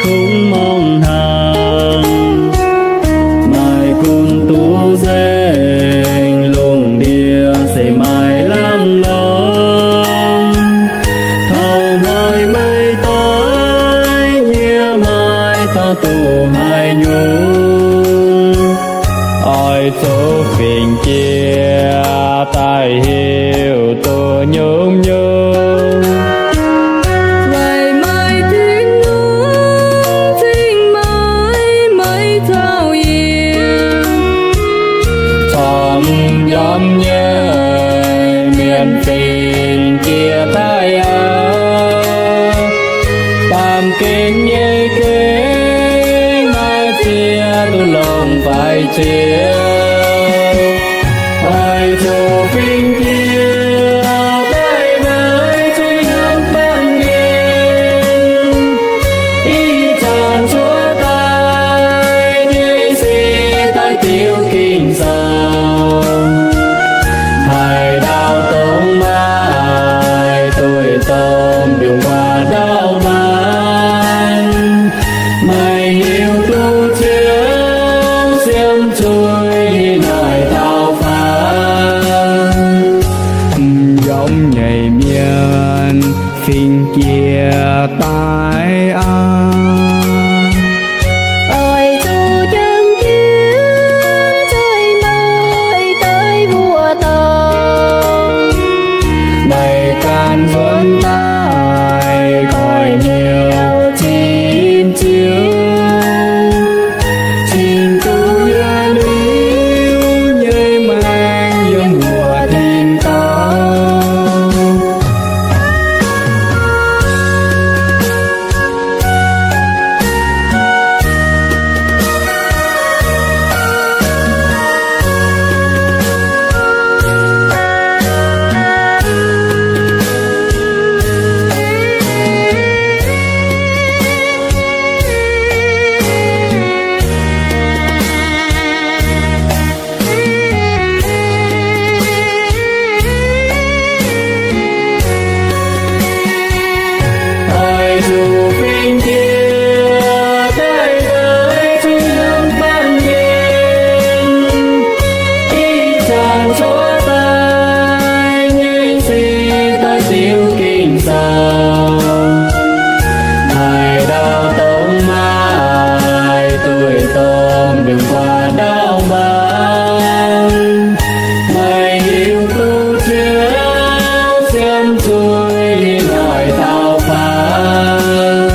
Kungx mangc hnaangx, maaih gunv duqv nzengc, lungh ndiev se maaih lamh lorngx. Taux hnoi meih doix, yie maaih taux duqv haaix nyungc? Oix zuqc fingx jiex daaih hiuv duqv nyungc-nyungc. Weic meih Tin-Hungh cingx meih, meih zaux yie, corc m'njormh nyei mienh fingx jiex daaih aqv. Baamh gen nyei gengh maaih ziex duqv longc faix ziouc, oix zuqc fingx jiex daaih naaiv zuqc yiem baamh gen. Ih zanc cuotv daaih nyei se daaih diuc Ging-Sou. Haaix dauh dongh maaih duih domh mbiungc guaax ndau maanc, meih hiuv duqv Ziouv siemv zuiz yiem naaic dauh faanx. M'njormh nyei mienh fingx jiex daaih aqv. Oix zuqc jangx jienv nzoih naaic daaih mbuox dauh, meih ganh nzuonx daaih koiv-hnyouv zipv Ziouv, cingx duqv yietc liuz nyei maengc yiem wuov tin-dorngh. Oix zuqc fingx jiex daaih naaiv zuqc yiem baamh gen. Ih zanc cuotv daaih nyei se daaih diuc Ging-Sou. Haaix dauh dongh maaih duih domh mbiungc guaax ndau maanc, meih hiuv duqv Ziouv siemv zuiz yiem naaic dauh faanx.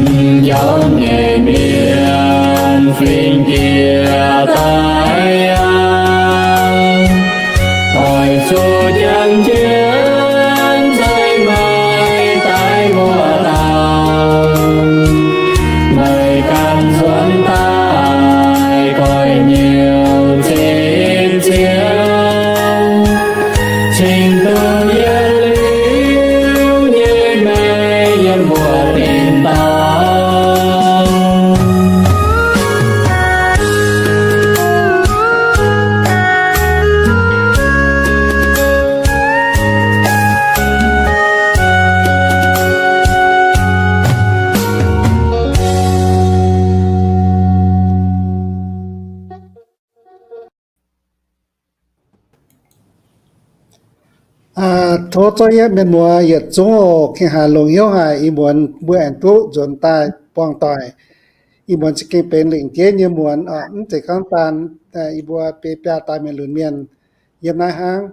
M'njormh nyei mienh fingx jiex daaih aqv. Oix zuqc jangx jienv nzoih naaic daaih mbuox dauh, meih ganh nzuonx daaih koiv-hnyouv zipv Ziouv, cingx duqv yietc liuz nyei maengc yiem wuov tin-dorngh. Tov zorqv yie mienh muoz yietc zungv oc, gengh haiz longx hnyouv haic. Ih muonz mbuo aengx duqv nzuonx daaih buangh doic. Ih muonz za'gengh benx lengc jeiv nyei muonz oc. Mv zeiz gorngv daan yie mbuo biaa dauh mienh lunx mienh yiem naaiv hnangv.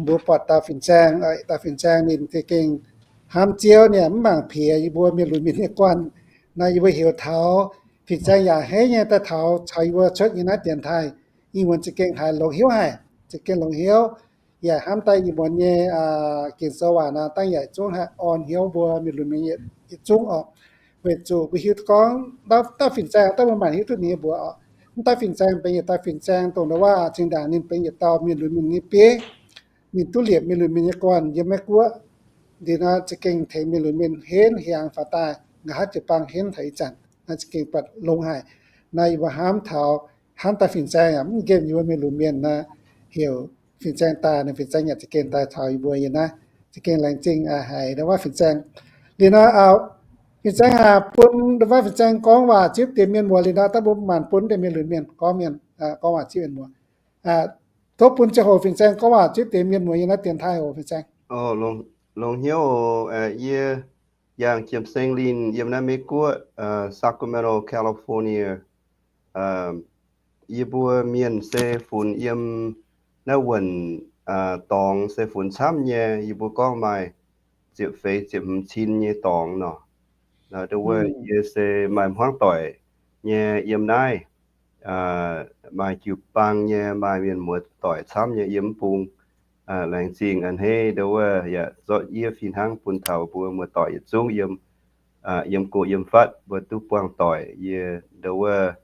Mbuo buatc dauh fin-saeng, dauh fin-saeng ninh za'gengh hnamv Ziouv, ninh mv mangc piex yie mbuo mienh lunx mienh nyei guanh. Naaiv yie mbuo heuc taux fin-saeng yaac henv nyei daaih taux caux yie mbuo cuotv nyei naaiv dienx taaih. Ih muonz za'gengh haiz longx hnyouv haic, za'gengh longx hnyouv. Yaac hnamv daaih ih muonz nyei Ging-Sou waac naaiv dangh yaac zungv haih orn hnyouv mbuo mienh lunx mienh yietc zungv oc. Weic zuqc mbuo hiuv duqv gorngv dauh fin-saeng, dauh mbuo maanc hiuv duqv ninh nyei mbuox oc. Mv dauh fin-saeng benx yietc dauh fin-saeng dongh ndau waac zinh ndaangc ninh benx yietc dauh mienh lunx mienh nyei bieiv. Ninh duqv liepc mienh lunx mienh nyei guanh yiem Meiv Guoqv. Liuz naaiv za'gengh tengx mienh lunx mienh henv hiaangx faaux daaih, nqa'haav jiu-baang henv taux ih zanc. Naaiv za'gengh buatc longx haic. Naaiv yie mbuo hnamv taux, hnamv dauh fin-saeng yaac mv nqemh yie mbuo mienh lunx mienh naaiv, heuc fin-saeng daaih, ninh fin-saeng yaac za'gengh daaih taux yie mbuo yiem naaiv. Za'gengh laengz zingh haic ndau waac fin-saeng. Liuz naaiv Fin-saeng aac, bun ndau wuov fin-saeng gorngv waac zipv deix mienh muoz liuz nor, daaih mbuo maanc bun deix mienh lunx mienh gorngv mienh, gorngv waac zipv mienh muoz. Tov bun ziangh hoc fin-saeng gorngv waac zipv deix mienh muoz yiem naaiv dienx taaih oc fin-saeng. Longx hnyouv oc. Yie Yangh Jiem Seng Linh, yiem naaiv Meiv Guoqv, Sacramento, California. Yie mbuo mienh se funx yiem naaiv wuonh dorngx se funx camv nyei. Yie mbuo gorngv maaih ziepc feix ziepc hmz cin nyei dorngx nor. Ndau wuov yie se maaih hmuangv doic nyei yiem naaiv, maaih jiu-baang nyei, maaih mienh muoz doic camv nyei yiem mv bung. Laengz zingh a'hneiv ndau wuov yaac zorqv yie fih hnangv bun taux mbuo muoz-doic yietc zungv yiem, yiem go yiem fatv mbuo duqv buangh doic. Yie ndau wuov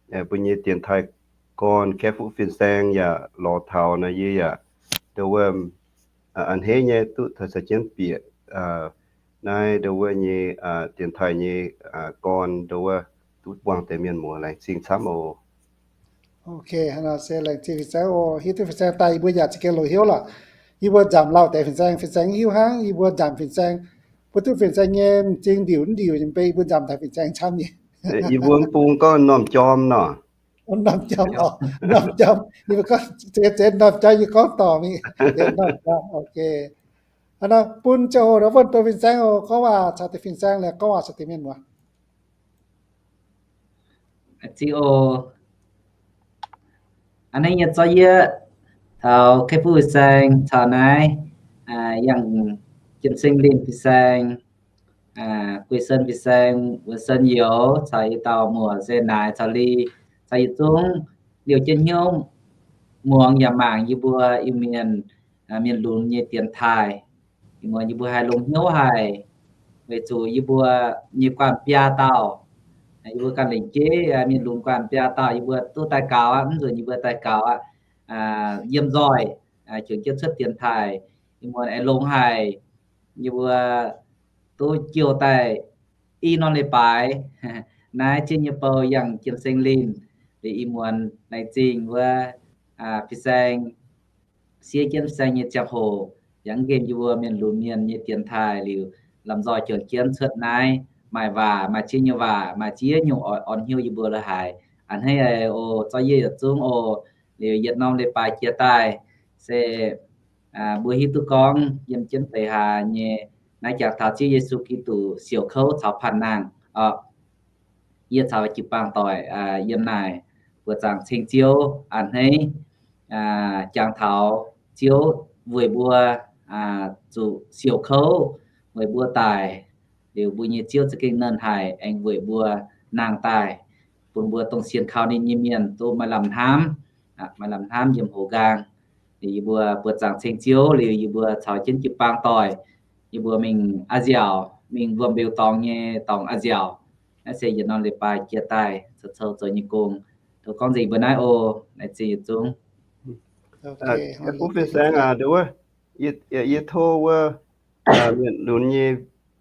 mbuo nyei dienx taaih gorn Kaeqv Fuqv Fin-Saeng yaac lorz taux nor, yie yaac ndau wuov a'hneiv nyei duqv taux caux jienv bieqc naaiv ndau wuov nyei dienx taaih nyei gorn ndau wuov duqv buangh deix mienh muoz. Laengz zingh camv oc. Ok, se laengz zingh fin-saeng oc. Hiuv duqv fin-saeng daaih yie mbuo yaac za'gengh longc hnyouv lorqc. Yie mbuo nzamc lauh deix fin-saeng, fin-saeng hiuv hnangv yie mbuo nzamc fin-saeng, mbuo duqv fin-saeng nyei m'zing ndiuc ndiuc nyei mv bei, yie mbuo nzamc daaih fin-saeng camv nyei. Yie mbuo mv bung gorngv m'normh jorm nor. M'normh jorm oc, m'normh jorm. Yie mbuo gorngv zeix zeix m'normh jorm, yie gorngv dorngc mingh. M'normh jorm, ok. Bun ziangh hoc wuonh doz fin-saeng oc, gorngv waac caux deix fin-saeng, gorngv waac caux deix mienh muoz. Zingh oc. A'hneiv nyei zorqv yie taux Kaeqv Fuqv Fin-Saeng caux naaiv Yangh Jiem Seng Linh Fin-Saeng, Guei Sen Fin-Saeng, Wuon Sen Youz caux i dauh muoc se Naaic caux Li, caux yietc zungv liouh jienv hnyouv muangx yaac mangc yie mbuo Iu-Mienh mienh lunx nyei dienx taaih. Ih muonz yie mbuo haih longx hnyouv haic, weic zuqc yie mbuo nyei guanh biaa dauh, yie mbuo ganh lengc jeiv mienh lunx guanh biaa dauh yie mbuo duqv daaih gaux aqv. Mv nzunc yie mbuo daaih gaux aqv, yiem nzoih juangc jienv cuotv dienx taaih. Ih muonz aengx longx haic, yie mbuo duqv jouh daaih i norm leiz-baaix naaiv jienv nyei bou Yangh Jiem Seng Linh. Liuz ih muonz laengz zingh wuov fin-saeng siev jienv fin-saeng nyei ziangh hoc, yaac nqemh yie mbuo mienh lunx mienh nyei dienx taaih liuz, lomh nzoih juangc jienv cuotv naaiv, maaih waac, maaih ziex nyungc waac, maaih ziex nyungc orn hnyouv yie mbuo la'haaix. A'hneiv oc, zorqv yie yietc zungv oc. Liuz yietc norm leiz-baaix jiex daaih se mbuo hiuv duqv gorngv yiem jienv deix hlaax nyei naaiv jangx taux Ziouv Yesu Giduc siouc kouv caux panh nangh oc. Yie caux jiu-baang doic yiem naaic buoz-zaangc ceng Ziouv a'hneiv, jangx taux Ziouv weic mbuo zuqc siouc kouv, weic mbuo daic, liuz mbuo nyei Ziouv za'gengh nernh haic aengx weic mbuo nangh daaih, bun mbuo dongh sienx kaux ninh nyei mienh duqv maaih lamh hnamv, maaih lamh hnamv yiem hoz nqaang. Liuz yie mbuo buoz-zaangc ceng Ziouv liuz, yie mbuo caux jienv jiu-baang doic, yie mbuo mingh a'nziaauc, mingh wuom-mbeux dorngx nyei dorngx a'nziaauc. Naaiv se yietc norm leiz-baaix jiex daaih cou-cou zoux nyei gong. Tov gorngv nzengc mbuo naaiv oc. Laengz zingh yietc zungv. Yie tov wuov mienh lunx nyei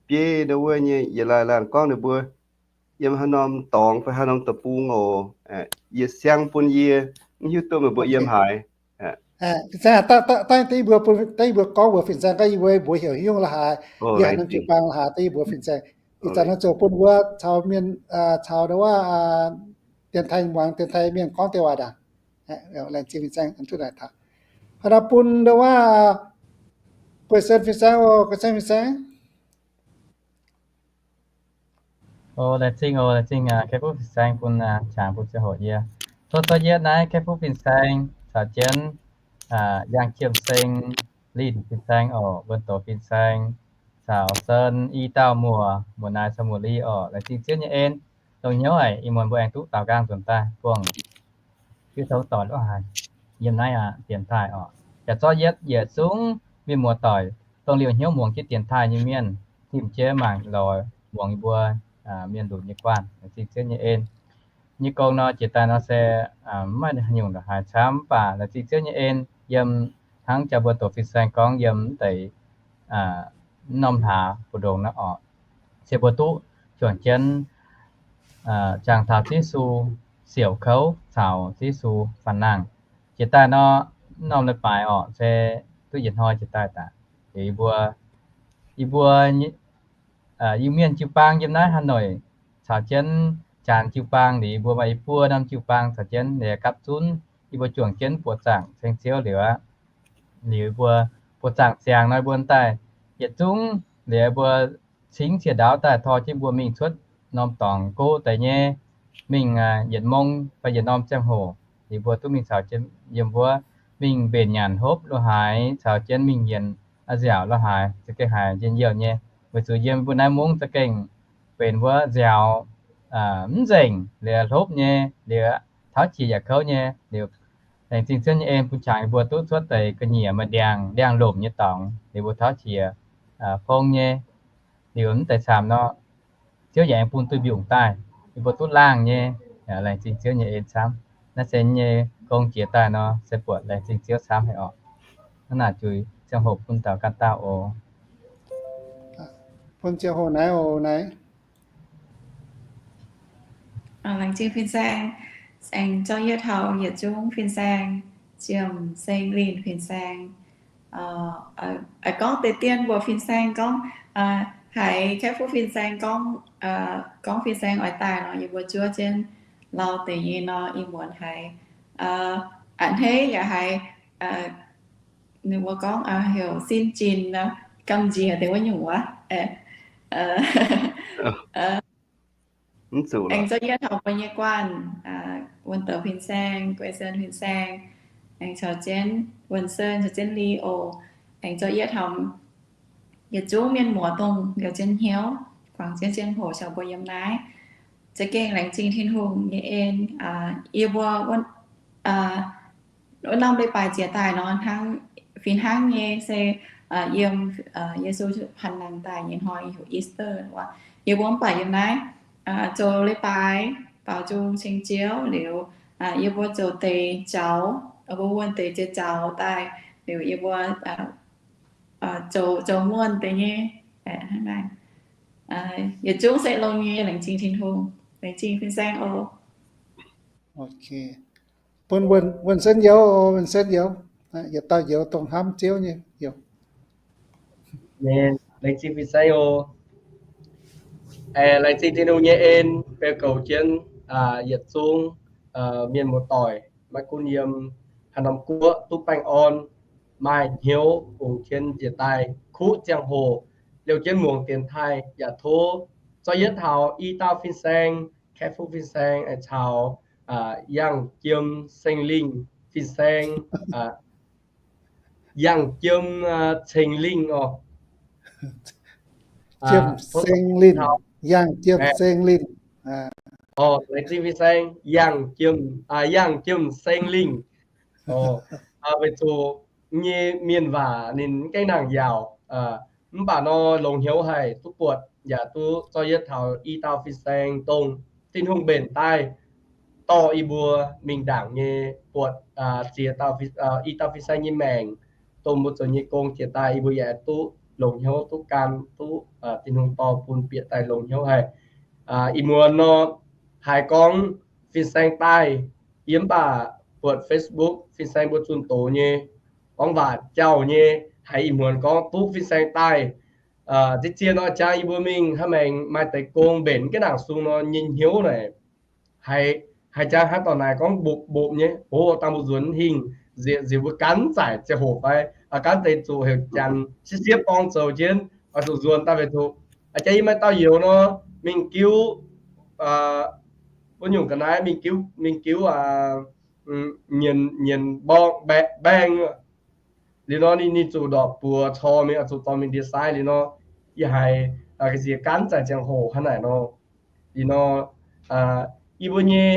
bieiv ndau wuov nyei yietc laanh laanh gorngv ninh mbuo yiem haaix norm dorngx fai haaix norm deic-bung oc. Yie siang bun yie, mv hiuv duqv meih mbuo yiem haaix. Dangh yie mbuo gorngv mbuox fin-saeng gorngv yie mbuo mbuox heuc nyungc la'haaix, yie haiz norm jiu-baang la'haaix dangh yie mbuox fin-saeng. Ih zanc nor ziouc bun mbuo caux mienh caux ndau wuov dienx taaih muangx, dienx taaih mienh gorngv deix waac ndaangc. Laengz zingh fin-saeng duqv naaic taux. Hnangv naaic bun ndau wuov Guei Sen fin-saeng oc, Guei Sen fin-saeng. O, laengz zingh oc, laengz zingh Kaeqv Fuqv Fin-Saeng bun jangx bun ziangh hoc yie. Tov zorqv yietv naaiv Kaeqv Fuqv Fin-Saeng caux jienv Yangh Jiem Seng Linh Fin-Saeng oc, Wuon Doz Fin-Saeng, caux Sen, i dauh muoc, muoc Naaiv caux muoc Li oc. Laengz zingh Ziouv nyei en. Longx hnyouv haic, ih muonz mbuo aengx duqv daaux nqaang nzuonx daaih buangh jiu tong doic lo haaix yiem naaiv aqv dienx taaih oc. Yaac zorqv yietv yietc zungv mienh muoz-doic, dongh liouh hnyouv muangx jienv dienx taaih nyei mienh, tim jienv mangc lorz muangx yie mbuo mienh lunx nyei guanh. Laengz zingh Ziouv nyei en. Nyei gong nor jiex daaih nor se maiv nyungc la'haaix camv, mv baac laengz zingh Ziouv nyei en yiem hnangv jaa mbuo doqc fin-saeng gorngv yiem mv deix norm hlaax mbu'ndongx naaiv oc, se mbuo duqv juangc jienv jangx taux Yesu siouc kouv caux Yesu faanx nangh. Jiex daaih nor, norm leiz-baaix oc, se duqv yietc hnoi jiex daaih daaih. Yie mbuo, yie mbuo Iu-Mienh jiu-baang yiem naaiv Hà Nội caux jienv Janx jiu-baang liuz, mbuo maaih i buo norm jiu-baang caux jienv liuz gapv zunv, yie mbuo juangc jienv buoqc zaangc ceng Ziouv liuz aqv. Liuz mbuo buoqc zaangc ziangx nor, mbuo daaih yietc zungv liuz mbuo cingv cie ndaauv daaih tor jienv mbuo mingh cuotv norm dorngx gouv deix nyei, mingh yietc mong fai yietc norm ziangh hoc, liuz mbuo duqv mingh caux jienv yiem wuov, mingh mbenc nyanc hopv lo haaix caux jienv mingh yienc nziaauc lo haaix za'gengh haiz njien-youh nyei. Weic zuqc yiem mbuo naaiv mungv za'gengh benx wuov nziaaux mv nzengc, liuz hlopv nyei, liuz tauv qiex yaac kouv nyei. Liuz laengz zingh Ziouv nyei en bun qangx yie mbuo duqv cuotv deix ga'nyiec maaih ndiangx, ndiangx-lomc nyei dorngx, liuz mbuo tauv qiex fong nyei. Liuz mv deix camv nor, Ziouv yaac aengx bun duih mbiungc daaih, yie mbuo duqv laangh nyei. Laengz zingh Ziouv nyei en camv. Naaiv se nyei gong jiex daaih nor, se buatc laengz zingh Ziouv camv haic orqc. Hnangv naaic zuiz ziangh hoc bun dauh ganh dauh oc. Bun ziangh hoc naaiv oc naaiv. Laengz zingh fin-saeng, aengx zorqv yietv taux yietc zungv fin-saeng, Jiem, Seng Linh fin-saeng. Aa, gorngv deix dien mbuo fin-saeng gorngv, haiz Kaeqv Fuqv fin-saeng gorngv, gorngv fin-saeng oix daaih nor, yie mbuo zuov jienv lauh deix nyei nor, ih muonz haiz a'hneiv yaac haiz ninh mbuo gorngv heuc sin jin nor, gamh nziex deix wuov nyungc wuov. Aengx zorqv yietv taux mbuo nyei guanh, Wuonh Douz fin-saeng, Guei Sen fin-saeng, aengx caux jienv Wuonh Sen caux jienv Li Oc, aengx zorqv yietv taux yietc zungv mienh muoz dongh liouh jienv hnyouv, guangc jienv ziangh hoc caux mbuo yiem naaiv. Za'gengh laengz zingh Tin-Hungh nyei en, yie mbuo wuov norm leiz-baaix jiex daaih nor, hnangv fih hnangv nyei se yiem Yesu panh nangh daaih nyei hnoi heuc Easter wuov. Yie mbuo mv baac yiem naaiv zoux leiz-baaix baaux nzung ceng Ziouv liuz, yie mbuo zoux deix jaux, mbuo wuonh deix jiex jaux daaih liuz yie mbuo zoux, zoux wuonh deix nyei. Yietc zungv se longx nyei, laengz zingh Tin-Hungh, laengz zingh fin-saeng oc. Bun Wuonh Sen youz, Wuonh Sen youz, yietc dauh youz dongh hnamv Ziouv nyei youz. Laengz zingh fin-saeng oc. Laengz zingh Tin-Hungh nyei en beu goux jienv yietc zungv mienh muoz-doic, maiv gunv yiem haaix norm guoqv duqv baengh orn, maaih hnyouv bungx jienv njiec daaih kuv ziangh hoc liouh jienv muangx dienx taaih. Yaac tov zorqv yietv taux i dauh fin-saeng, Kaeqv Fuqv fin-saeng, caux Yangh Jiem Seng Lingh fin-saeng, Yangh Jiem Ceng Lingh oc. Seng Lingh, Yangh Jiem Seng Lingh. Laengz zingh fin-saeng, Yangh Jiem, Yangh Jiem Seng Lingh. Weic zuqc nyei mienh waac ninh mv gaengh nangc yaauc, mv baac nor longx hnyouv haic, duqv buatc yaac duqv zorqv yietv taux i dauh fin-saeng dongh Tin-Hungh mbenc daaih dorh yie mbuo mingh ndaangc nyei, buatc ziex dauh, i dauh fin-saeng nyei maengc, dongh mbuo zoux nyei gong jiex daaih, yie mbuo yaac duqv longx hnyouv, duqv gan, duqv Tin-Hungh dorh bun bieqc daaih longx hnyouv haic. Ih muonz nor, haiz gorngv fin-saeng daaih, yie mv baac buatc Facebook fin-saeng mbuo zunh doz nyei, gorngv waac jauh nyei, haiz ih muonz gorngv duqv fin-saeng daaih. Ziex ziex nor jang yie mbuo mingh hnangv maengx maaih deix gong mbenc mv gaengh nangc sung nor nyei hnyouv naaic, haiz jang hnangv dorh naaic gorngv mbopv mbopv nyei, o, dangh mbuo nzuonx hingh, nziex mbuo gan zaic ziangh hoc fai, gan deix zuqc heuc janx siev siev borng zoux jienv, oix zuqc nzuonx daaih weic zuqc jang yie maaih dauh youz nor, mingh giuv wuov nyungc ga'naaiv, mingh giuv, mingh giuv nyienc, nyienc mborng, mbaeng. Liuz nor ninh, ninh zuqc ndorqc buoz cor mingh, zuqc dorh mingh ndie-sai. Liuz nor yie haiz ga'sie gan zaic ziangh hoc hnangv naaic nor. Liuz nor yie mbuo nyei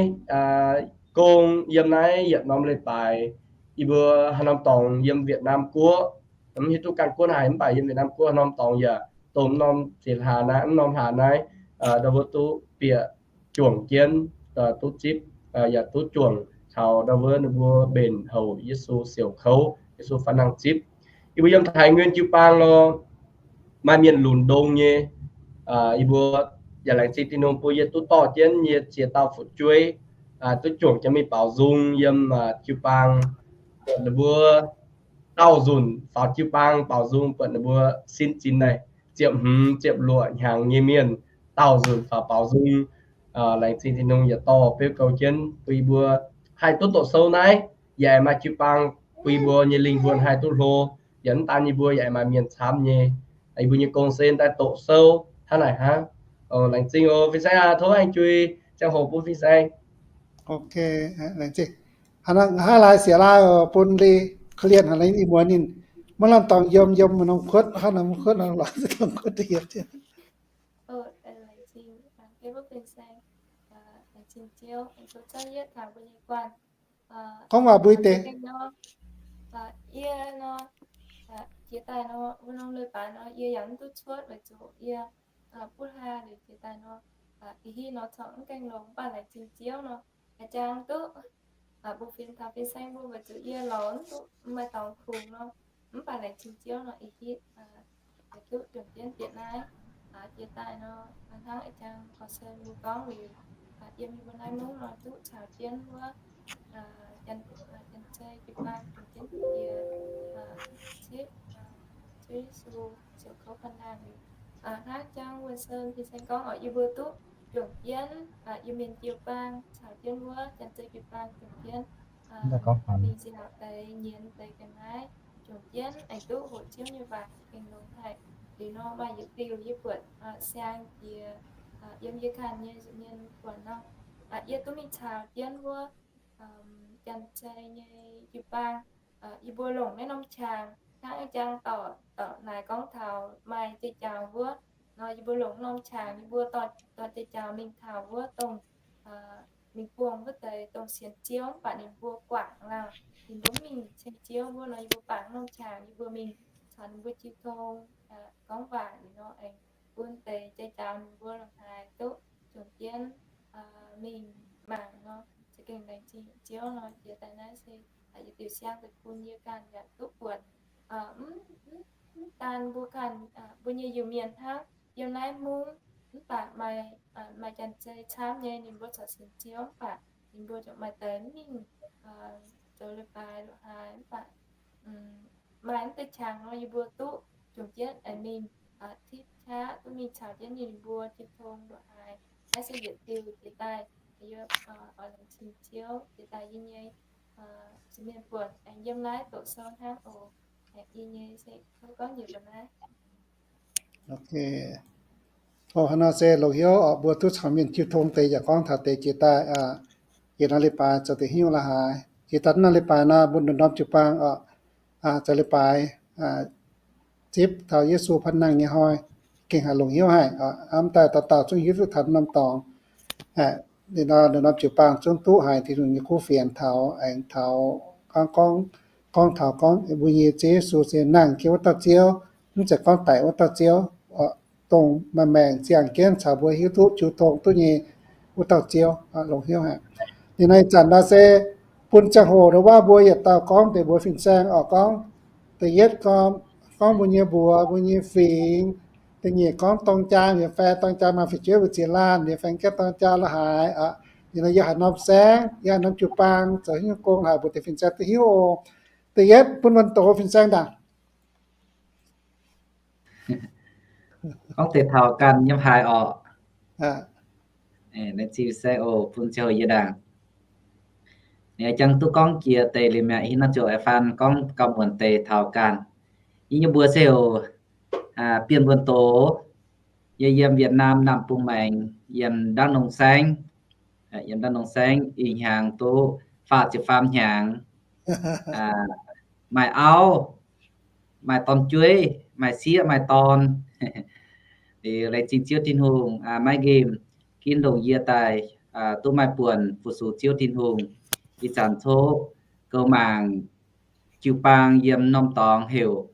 gong yiem naaiv yietc norm leiz-baaix, yie mbuo haaix norm dorngx yiem Việt Nam guoqv, mv hiuv duqv ganh guoqv haaix, mv baac yiem Việt Nam guoqv haaix norm dorngx yaac dongh mv norm ziex hlaax naaiv, mv norm hlaax naaiv, ndau wuov duqv bieqc juangc jienv, duqv zipv, yaac duqv juangc caux ndau wuov ninh mbuo mbenc houc Yesu siouc kouv, Yesu faan nangh zipv. Yie mbuo yiem Thái Nguyên jiu-baang nor, maaih mienh lunx ndongh nyei. Yie mbuo yaac laengz zingh Tin-Hungh bun yie duqv dorh jienv yie ziex dauh fu'jueiv duqv juangc jienv mingh baaux nzung yiem jiu-baang, buatc ninh mbuo daauh nzunc faaux jiu-baang baaux nzung, buatc ninh mbuo sin zinx naaic, ziepc hmz ziepc luoqc hnyangx nyei mienh daauh nzunc faaux baaux nzung. Laengz zingh Tin-Hungh yietc dorh beuv goux jienv bun yie mbuo haih duqv doqc sou naaiv, yaac maaih jiu-baang bun yie mbuo nyei lingh wuonh haih duqv hlo, yaac mv daan yie mbuo yaac maaih mienh camv nyei. Yie mbuo nyei gong se daaih doqc sou hnangv naaic hnangv. Laengz zingh oc, fin-saeng aac, tov aengx jui ziangh hoc bun fin-saeng. Ok, laengz zingh. Hnangv naaiv laaix siec laaih bun Li Korv-Lienh haic, ih muonz ninh maiv lamh dorngx yiem, yiem norm kuotv, hnangv norm kuotv nor lorz norm kuotv yiem. Gorngv waac mbui deix. Yie nor, jiex daaih nor, wuov norm leiz-baaix nor, yie yaac mv duqv cuotv weic zuqc yie buv hlaax liuz jiex daaih nor, ih hitv nor corc mv gaengh longx, mv baac laengz zingh Ziouv nor, a'jang duqv mbuo fin taux fin-saeng mbuo weic zuqc yie lorz mv duqv maaih dorngx kungx nor, mv baac laengz zingh Ziouv nor, ih hitv yaac duqv juangc jienv bieqc naaiv. Jiex daaih nor, hnangv a'jang Korv-Sen mbuo gorngv liuz, yiem yie mbuo naaiv mungv nor duqv caux jienv wuov Janx-Zei jiu-baang juangc jienv bieqc citv Ziouv Yesu ziouc kouv ka'naanh liuz, hnangv jang wuonh sen fin-saeng gorngv oc, yie mbuo duqv juangc jienv Iu-Mienh jiu-baang caux jienv wuov Janx-Zei jiu-baang juangc jienv mingh nziaauc deix nyienz deix ga'naaiv, juangc jienv aengx duqv hoqc Ziouv nyei waac gengh longx haic. Liuz nor maaih yietc diuh yie buatc siang jiex yiem yie ganh nyei nza'hmien buonc nor, yie duqv mingh caux jienv wuov Janx-Zei nyei jiu-baang, yie mbuo longc naaiv norm qangx hnangv jang dorc, dorc naaic gorngv taux maaih jai-jaux wuov nor, yie mbuo longc norm qangx yie mbuo dorh jai-jaux mingh taux wuov dongh mingh buangh wuov deix dongh sienx Ziouv mv baac ninh mbuo guangc lauh, ninh mbuo mv mingh ceng Ziouv wuov nor, yie mbuo bangc norm qangx yie mbuo mingh caux ninh mbuo jiu tong, gorngv waac liuz nor aengx bun deix jai-jaux ninh mbuo longc haaix duqv juangc jienv mingh mangc nor, za'gengh laengz zingh Ziouv nor, jiex daaih naaiv se yietc diuc siang deix bun yie ganh yaac duqv buatc mv daan mbuo ganh, mbuo nyei Iu-Mienh hnangv yiem naaiv mungv, mv baac maaih, maaih Janx-Zei camv nyei, ninh mbuo corc sienx Ziouv mv baac ninh mbuo ziouc maaih deix mv mingh zoux leiz-baaix lorqc haaix, mv baac maaih mv deix qangx nor yie mbuo duqv juangc jienv aengx mingh tipv qaqv, duqv mingh caux jienv ninh mbuo jiu tong lorqc haaix. Naaiv se yietc diuh jiex daaih, yie oix laengz zingh Ziouv jiex daaih yie nyei nza'hmien buonc aengx yiem naaiv doqc sou hnangv oc. Yie nyei se tov gorngv njiec mbuo naaiv. Ok. Ov, hnangv nor se longc hnyouv oc, mbuo duqv caux mienh jiu tong deix yaac gorngv taux deix jiex daaih, jiex norm leiz-baaix zoux deix hiuv lorqc haaix. Jiex daaih norm leiz-baaix nor, mbuo nduqc norm jiu-baang oc, zoux leiz-baaix zipv taux Yesu พระนาง nyei hnoi, gengh haih longc hnyouv haic. Mv daaih dauh dauh zungv hiuv duqv taux norm dorngx. Ninh nor, nduqc norm jiu-baang zungv duqv haiz Tin-Hungh nyei kuv fienx taux, aengx taux gorngv, gorngv taux gorngv mbuo nyei Ziouv Yesu se nangh jienv wuov dauh Ziouv, mv zeiz gorngv daic wuov dauh Ziouv, dongh maaih maengc ziangh jienv caux mbuo hiuv duqv jiu tong duqv nyei wuov dauh Ziouv, longc hnyouv haic. Ninh naaiv zanc nor se bun ziangh hoc nor waac mbuo yietc dauh gorngv deix mbuox fin-saeng oc, gorngv da'yietv gorngv, gorngv mbuo nyei mbuox, mbuo nyei fingx. Da'nyeic gorngv dorng jaa, mienh fai dorng jaa maaih fu'jueiv mbu'ziex laanh, mienh fai gaengh dorng jaa lorqc haaix. Ninh nor yie haaix norm saengv, yie haaix norm jiu-baang zoux haaix nyungc gong haic mbuox deix fin-saeng duqv hiuv oc. Da'yietv bun wuonh doz fin-saeng ndaangc. Gorngv deix taux ganh yiem haaix oc. Laengz zingh fin-saeng oc, bun ziangh hoc yie ndaangc. Ninh jangx duqv gorngv jiex deix liuz mi'aqv, ih hnoi ziouc faan gorngv gauh muonc deix taux ganh. Yie nyei mbuox se oc, bienh wuonh doz, yie yiem Việt Nam Nam Bung Maengx, yiem Đắk Nông saengv, yiem Đắk Nông saengv ih hnyangx duqv faah ziepc faam hnyangx. Maaih auv, maaih dorn-jueiv, maaih sieqv maaih dorn. Liuz laengz zingh Ziouv Tin-Hungh maiv nqemh ginv longc yie daaih duqv maaih buonc fu-sux Ziouv Tin-Hungh. Ih zanc coqv goux mangc jiu-baang yiem norm dorngx heuc,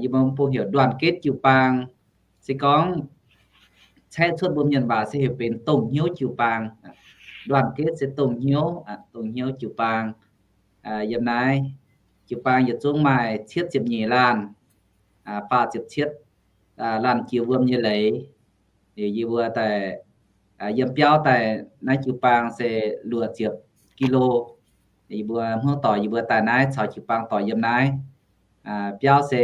yie mbuo bung heuc đoàn kết jiu-baang. Se gorngv caeqv cuotv mbuo mienh waac se heuc benx dongh hnyouv jiu-baang. Đoàn kết se dongh hnyouv, dongh hnyouv jiu-baang. Yiem naaiv jiu-baang yietc zungv maaih cietv ziepc nyeic laanh, faah ziepc cietv laanh jiex wuom nyei leiz. Yie mbuo daaih yiem biauv daaih naaiv jiu-baang se luoqc ziepc kilo. Yie mbuo hmuangv doic yie mbuo daaih naaiv caux jiu-baang doic yiem naaiv. Biauv se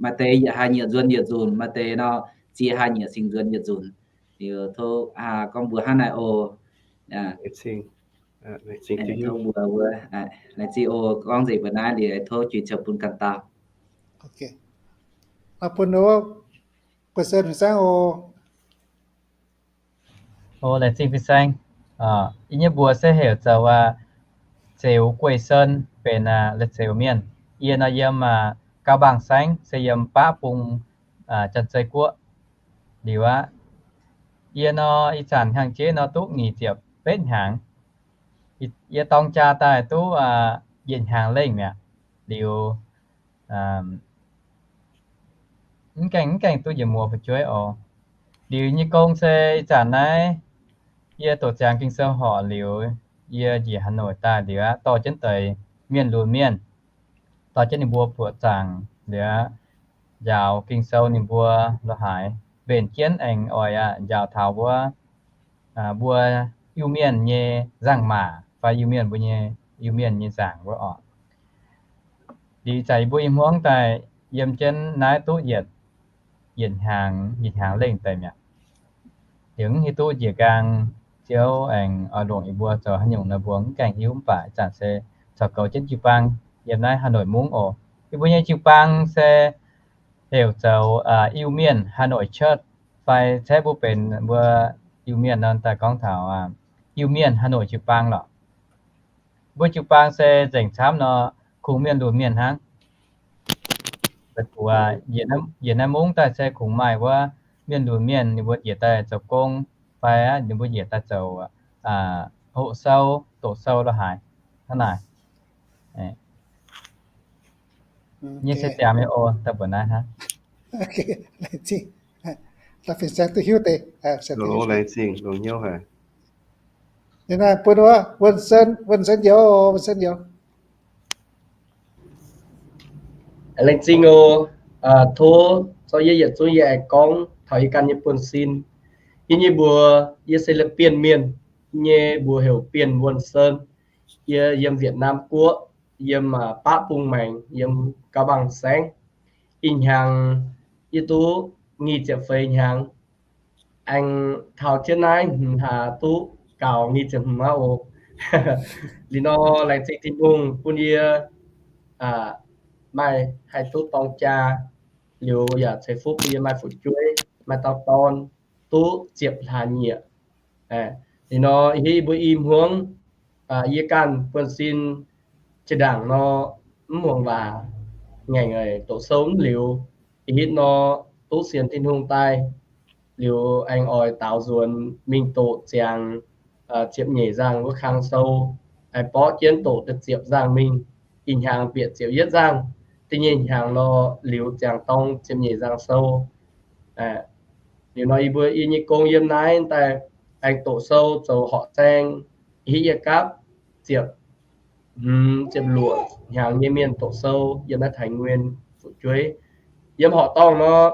maaih deix yietc haih nyiec nzuonx yietc nzunc, maaih deix nor ziex haih nyiec singx nzuonx yietc nzunc. Liuz tov gorngv mbuox hnangv naaiv oc. Laengz zingh oc, gorngv nzengc mbuo naaiv liuz tov juix ceux bun ganh dauh. Bun, bun sen fin-saeng oc. O, laengz zingh fin-saeng. Yie nyei mbuox se heuc zoux Zeux Guei Sen, benx La'zeux Mienh. Yie nor yiem Gau Mbaang Saengv, se yiem baqv bung Janx-Zei Guoqv. Liuz aqv, yie nor ih zanc hnyangx-jeiv nor duqv nyic ziepc betv hnyangx. Yie dorng jaa daaih duqv yietc hnyangx lengh mi'aqv. Liuz mv gaengh, mv gaengh duqv yietc muoz fu'jueiv oc. Liuz nyei gong se ih zanc naaiv yie doqc ziangx Ging-Sou horpc liuz, yie njiec Hà Nội daaih liuz aqv, dorh jienv deix mienh lunx mienh, dorh jienv ninh mbuo buoqc zaangc liuz aqv, njaaux Ging-Sou ninh mbuo lorz haaix, mbenc jienv aengx oix aqv njaaux taux wuov mbuo Iu-Mienh nyei nzangc-maac fai Iu-Mienh mbuo nyei, Iu-Mienh nyei nzaangc wuov oc. Liuz zanc yie mbuo i hmuangv daaih yiem jienv naaiv duqv yietc, yietc hnyangx, yietc hnyangx lengh deix mi'aqv. Liuz mv hiuv duqv njiec nqaang Ziouv aengx oix longc yie mbuo zoux haaix nyungc nor mbuo mv gaengh hiuv, mv baac ih zanc se caux goux jienv jiu-baang yiem naaiv Hà Nội mungv oc. Yie mbuo nyei jiu-baang se heuc zoux Iu-Mienh Hà Nội Church, fai caeqv mbuo benx mbuo Iu-Mienh nor daaih gorngv taux Iu-Mienh Hà Nội jiu-baang lorqc. Mbuo jiu-baang se nzengc camv nor kungx mienh lunx mienh hnangv. Yietc naaiv mungv daaih se kungx maaih wuov mienh lunx mienh ninh mbuo njiec daaih zoux gong, fai ninh mbuo njiec daaih zoux hoqc sou, doqc sou lorz haaix hnangv naaic. Nyei se ziangx nyei oc, daaih mbuox naaiv hnangv. Laengz zingh, longx hnyouv haic. Bun wuov, Wuonh Sen, Wuonh Sen Njoux, Wuonh Sen Njoux. Laengz zingh oc. Tov zorqv yie yietc zungv yie aengx gorngv taux yie ganh nyei buonv-sin. Yie nyei mbuox, yie se La'bienh Mienh, nyei mbuox heuc Bienh Wuonh Sen. Yie yiem Việt Nam Guoqv, yiem baqv bung maengx, yiem Gau Bang Saengv. Ih hnyangx yie duqv nyic ziepc feix hnyangx. Aengx taux jienv naaiv hmz hlaax duqv gaux nyic ziepc hmz aqv oc. Liuz nor laengz zingh Tin-Hungh bun yie maaih haih duqv dorng jaa, liuz yaac ceix fuqv bun yie maaih fu'jueiv, maaih dauh dorn, duqv ziepc hlaax nyieqc. Liuz nor ih hitv yie mbuo i hmuangv, yie ganh buonv-sin jiex ndaangc nor, mv muangx waac, ngaengc eix doqc sou mv liuz, ih hitv nor duqv sienx Tin-Hungh daaih, liuz aengx oix daaux nzuonx mingh doqc ziangx ziepc nyeic nzangc wuov kang sou, aengx borqv jienv doqc da'ziepc nzangc mingh. Ih hnyangx bieqc ziepc yietv nzangc, da'nyeic hnyangx nor liuz ziangx dorng ziepc nyeic nzangc sou. Liuz nor yie mbuo yie nyei gong yiem naaiv daaih aengx doqc sou zoux horqc saeng, hitv yie gapv ziepc hmz ziepc luoqc hnyangx nyei mienh doqc sou yiem naaiv Thái Nguyên fu'jueiv. Yiem horqc dorngh nor,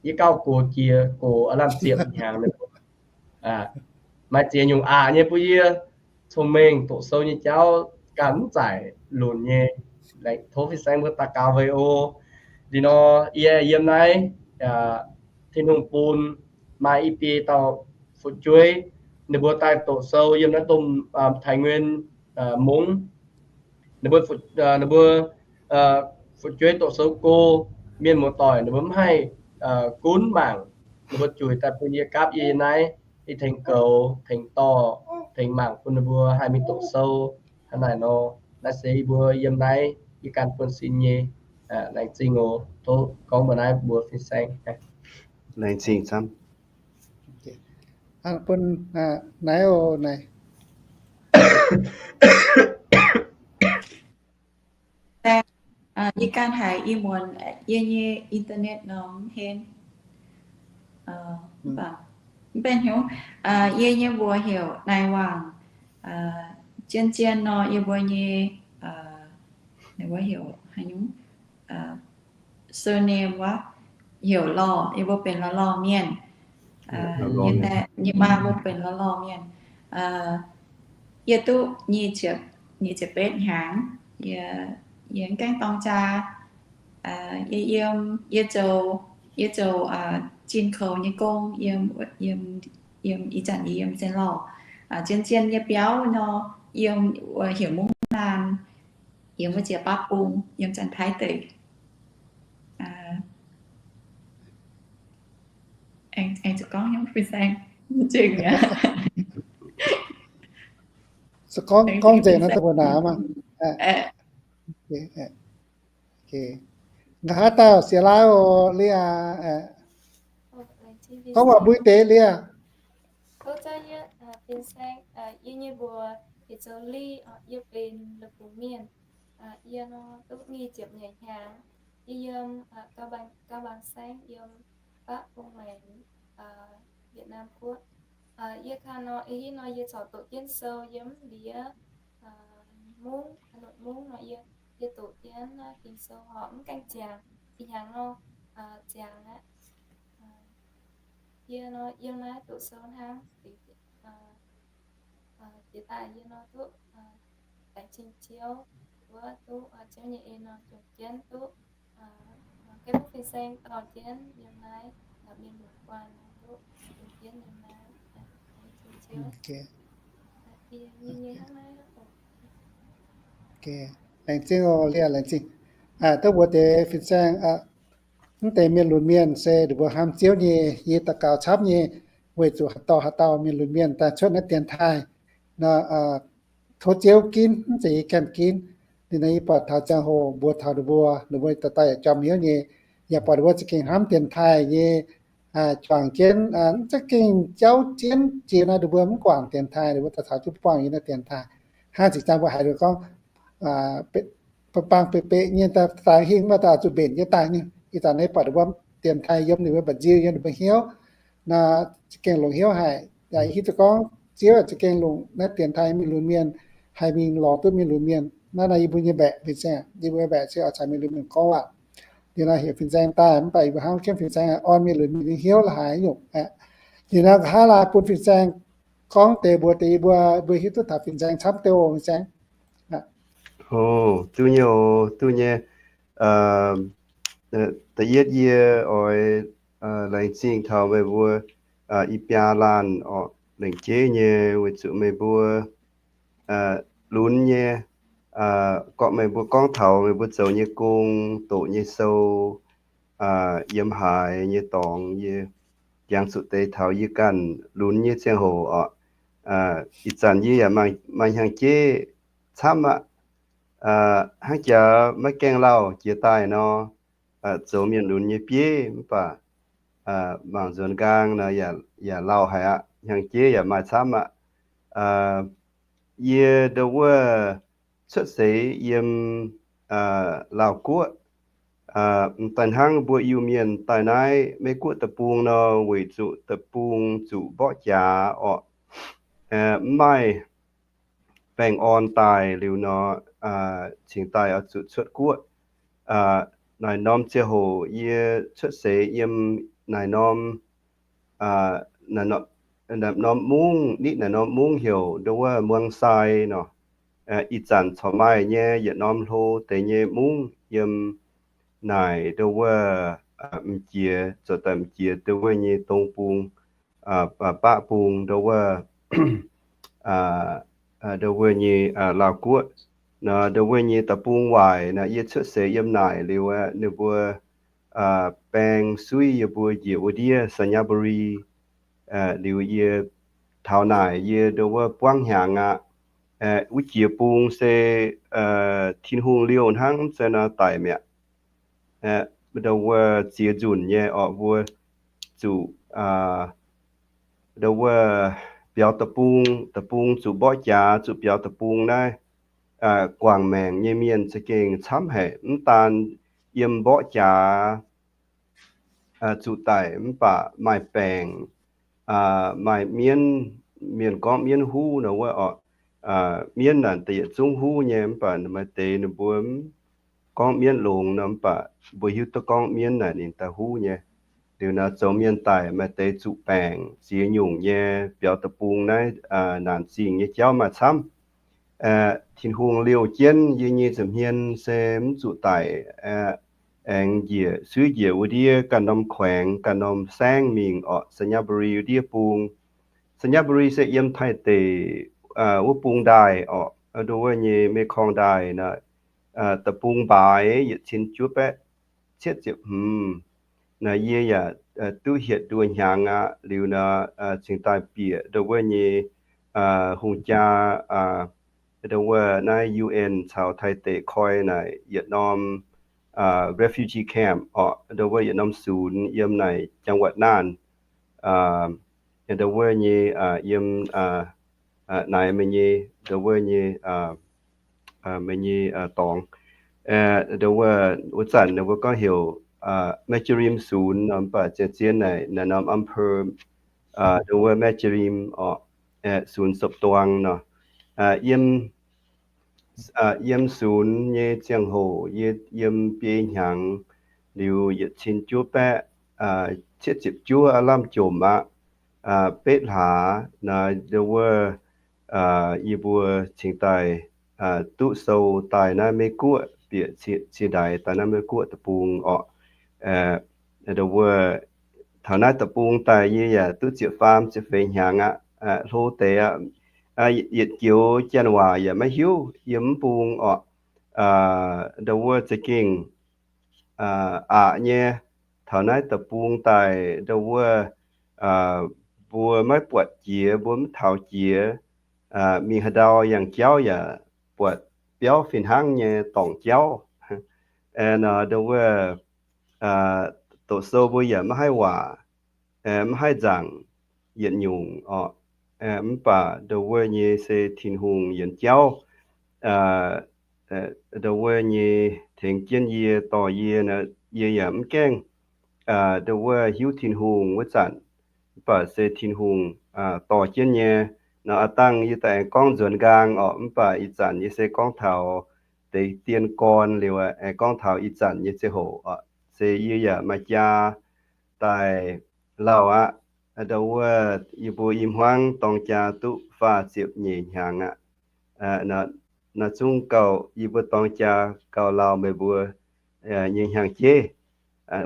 yie gauh gox jiex, gox aav lamh ziepc hnyangx. Maaih ziex nyungc aqc nyei bun yie cong-mengh doqc sou nyei jauv ganh mv zaic lunc nyei. Tov fin-saeng mbuo daux gaux weic oc. Liuz nor yie yiem naaiv, Tin-Hungh bun maaih i biei dauh fu'jueiv, ninh mbuo daaih doqc sou yiem naaiv domh Thái Nguyên mungv. Ninh mbuo, ninh mbuo fu'jueiv doqc sou go, mienh muoz-doic ninh mbuo mv haih gunv mangc, ninh mbuo juix daaih bun yie gapv yie naaiv, yie tengx goux, tengx dorh, tengx mangc bun ninh mbuo haih mingh doqc sou. Hnangv naaic nor, naaiv se yie mbuo yiem naaiv yie ganh buonv-sin nyei. Laengz zingh oc. Tov gorngv mbuox naaiv mbuo fin-saeng. Laengz zingh camv. Bun naaiv oc naaic. Yie ganh haiz yie muonz yie nyei internet nor mv henv. Mv baac mv benx hnyouv, yie nyei mbuox heuc Naaiv Wangc. Zien-zien nor yie mbuo nyei, ninh mbuo heuc haaix nyungc, surname wuov, heuc Lorh, yie mbuo benx Lorh Lorh mienh. Yie maa mbuo benx Lorh Lorh mienh. Yie duqv nyic ziepc betv hnyangx, yie mv gaengh dorng jaa. Yie yiem, yie zoux, yie zoux 进口 nyei gong yiem, yiem, yiem ih zanc yie yiem Saint-Lô, zien-zien nyei biauv nor, yiem, heuc Mungv Naanh, yiem wuov ziex baav bung yiem Janx-Taiv deic. Aengx zuqc gorngv nyei fin-saeng, gorngv nzengc nor da'buoc naaic maah. Nqa'haav dauh siex lauv oc, Lia. Gorngv waac mbui deix, Lia. Tov za'gengh, fin-saeng, yie nyei mbuox heuc zoux Li, yie benx La'bunx Mienh. Yie nor duqv nyic ziepc nyeic hnyangx. Yie yiem Gau Bang Saengv, yiem Baqv Bung Maengx, Việt Nam Guoqv. Yie kaav nor, ih hnoi yie corc doqc jienv sou yiem ndiev Mungv, Hà Nội Mungv nor, yie, yie doqc jienv Ging-Sou horpc mv gaengh ziangx, ih hnyangx nor ziangx aqv. Yie nor yiem naaiv doqc sou hnangv. Jiex daaih yie nor duqv laengz zingh Ziouv, wuov duqv Ziouv nyei en nor jomc jienv duqv gaeqv fin-saeng dorh jienv yiem naaiv mienh muoz guanh nor duqv jomc jienv yiem naaiv. Laengz zingh oc, Lia, laengz zingh. Duqv mbuox deix fin-saeng, mv deix mienh lunx mienh se ninh mbuo hnamv Ziouv nyei, yie daux gaux camv nyei, weic zuqc haaix dauh haaix dauh mienh lunx mienh daaih cuotv naaiv dienx taaih nor, tov Ziouv ginv, mv zeiz yie ganh ginv. Ninh nor yie buatc taux ziangh hoc mbuox taux ninh mbuo, ninh mbuo daaih daaih yaac jomc hnyouv nyei, yaac buatc ninh mbuo za'gengh hnamv dienx taaih nyei, juangc jienv, za'gengh jauv jienv jiex nor ninh mbuo mv guangc dienx taaih, ninh mbuo daaih caux jienv buangh yiem naaiv dienx taaih. Hnangv zinh ziangh mbuo haiz ninh gorngv, bang bang beqc beqc nyei daaih hingh maiv daaih zuqc mbenc jienv daaih nyei. Ih zanc naaiv buatc ninh mbuo dienx taaih yiem ninh mbuo mba'nziu yiem ninh mbuo hnyouv nor, za'gengh longc hnyouv haic. Yaac hiuv duqv gorngv Ziouv za'gengh longc naaiv dienx taaih mienh lunx mienh haih mingh lorz duqv mienh lunx mienh. Naaiv nor yie mbuo nyei mbaeqc fin-saeng, yie mbuo mbaeqc se oix caux mienh lunx mienh gorngv waac. Liuz nor heuc fin-saeng daaih, mv baac yie mbuo hnamv jienv fin-saeng orn mienh lunx mienh nyei hnyouv la'haaix nyungc aqv. Liuz nor nqa'haav laaix bun fin-saeng gorngv deix mbuox deix yie mbuo, mbuo hiuv duqv taux fin-saeng camv deix oc, fin-saeng. Duqv nyei oc, duqv nyei. Da'yietv yie oix laengz zingh taux meih mbuo i biaa laanh orqc, lengc jeiv nyei weic zuqc meih mbuo lunx nyei, gorngv meih mbuo gorngv taux meih mbuo zoux nyei gong, doqc nyei sou, yiem haaix nyei dorngx, yie jangx zuqc deix taux yie ganh lunx nyei ziangh hoc orqc. Ih zanc yie yaac maaih hnyangx-jeiv camv aqv. Hnangv jaax maiv gaengh lauh jiex daaih nor, zoux mienh lunx nyei bieiv mv baac mangc nzuonx nqaang nor yaac lauh haic aqv. Hnyangx-jeiv yaac maaih camv aqv. Yie ndo wuov cuotv seix yiem Laauh Guoqv. M'daaih hnangv mbuo Iu-Mienh daaih naaiv Meiv Guoqv deic-bung nor, weic zuqc deic-bung zuqc mborqv jaax orqc, mv maaih baengh orn daaih liuz nor, cingx daaih oix zuqc cuotv guoqv. Naaic norm ziangh hoc yie cuotv seix yiem naaic norm, naaic norm mungv, nitv naaic norm mungv heuc ndo wuov Muang Sai nor. Ih zanc corc maaih nyei yietc norm hlo deix nyei mungv yiem naaic ndo wuov m'jiex, zoux daaih m'jiex ndo wuov nyei dong bung, baqv bung ndo wuov, ndo wuov nyei Laauh Guoqv. Nor ndo wuov nyei deic-bung waaic nor, yie cuotv seix yiem naaic liuz aeqv, ninh mbuo baeng suiv yie mbuo njiec wuov ndiev Sainyabuli. Liuz yie taux naaic yie ndo wuov buangv hnyangx aqv. Wuov jiex bung se Tin-Hungh liouh hnangv mv zeiz nor daic mi'aqv. Ndo wuov ziex nzunc nyei orqc, mbuo zuqc ndo wuov biaux deic-bung, deic-bung zuqc mborqv jaax, zuqc biaux deic-bung naaiv, guangc maengc nyei mienh za'gengh camv haic. Mv daan yiem mborqv jaax zuqc daic mv baac maaih baengc, maaih mienv, mienh gorngv mienv huv nor wuov orqc. Mienv naaic da'yietc zungv huv nyei, mv baac maaih deix ninh mbuo gorngv mienv longx nor, mv baac mbuo hiuv duqv gorngv mienv naaic ninh daaih huv nyei. Liuz nor zoux mienh daic maaih deix zuqc baengc ziex nyungc nyei, biaux deic-bung naaiv naanc zingh nyei jauv maaih camv. Tin-Hungh liouh jienv yie nyei nza'hmien se mv zuqc daic. aengx njiec, suiv njiec wuov ndiev ganh norm ແຂວງ, ganh norm ແຂວງ mingh orqc, Sainyabuli wuov ndiev bung. Sainyabuli se yiem Taiv deic wuov bung ndaaih orqc, ndo wuov nyei Mekong ndaaih naaic, da'bung mbaaix yietc cin juov baeqv cietv ziepc hmz. Naaiv yie yaac duqv hietc nduoh hnyangx aqv. Liuz naaic cingx daaih bieqc ndo wuov nyei hungh jaa, ndo wuov naaiv U N caux Taiv deic koi naaic yietc norm refugee camp orqc, ndo wuov yietc norm ສູນ yiem naaic ຈັງຫວັດນ່ານ, ndo wuov nyei yiem naaic meih nyei, ndo wuov nyei, meih nyei dorngx, ndo wuov, wuov zanc ninh mbuo gorngv heuc ແມຈະຣິມສູນ nor, mv baac zien-zien naaic naaiv norm ອຳເພີ ndo wuov ແມຈະຣິມ orqc, ສູນສົບຕວງ nor. Yiem, yiem ສູນ nyei ziangh hoc yie yiem biei hnyangx, liuz yietc cin juov baeqv cietv ziepc juov aav lamh jomc aqv, betv hlaax naaic, ndo wuov yie mbuo cingx daaih duqv sou daaih naaiv Meiv Guoqv, bieqc cie ndaix daaih naaiv Meiv Guoqv deic-bung orqc. Ndo wuov taux naaiv deic-bung daaih yie yaac duqv ziepc faam ziepc feix hnyangx aqv, hlo deix aqv. Yietc joux janx waac yaac maiv hiuv yiem mv bung orqc. Ndo wuov za'gengh aqc nyei, taux naaiv deic-bung daaih ndo wuov mbuo maiv buatc jiex, mbuo mv taux jiex, mingh haaix ndau yangh jauv yaac buatc biauv fih hnangv nyei dorngc jauv. Ndo wuov doqc sou mbuo yaac maiv haih waac, maiv haih nzaangc yietc nyungc orqc. Mv baac ndo wuov nyei se Tin-Hungh yienx jauv, ndo wuov nyei tengx jienv yie, dorh yie, yie yaac mv gaengh ndo wuov hiuv Tin-Hungh wuov zanc, mv baac se Tin-Hungh dorh jienv nyei. Nor aav dangh yie daaih aengx gorngv nzuonx nqaang orqc, mv baac ih zanc yie se gorngv taux deix dien gorn liuz, aengx gorngv taux ih zanc nyei ziangh hoc orqc, se yie yaac maaih jaa daaih lauh aqv. Ndo wuov yie mbuo i hmuangv dorng jaa duqv faah ziepc nyeic hnyangx aqv. Naaiv zungv gauh yie mbuo dorng jaa gauh lauh meih mbuo nyei hnyangx-jeiv.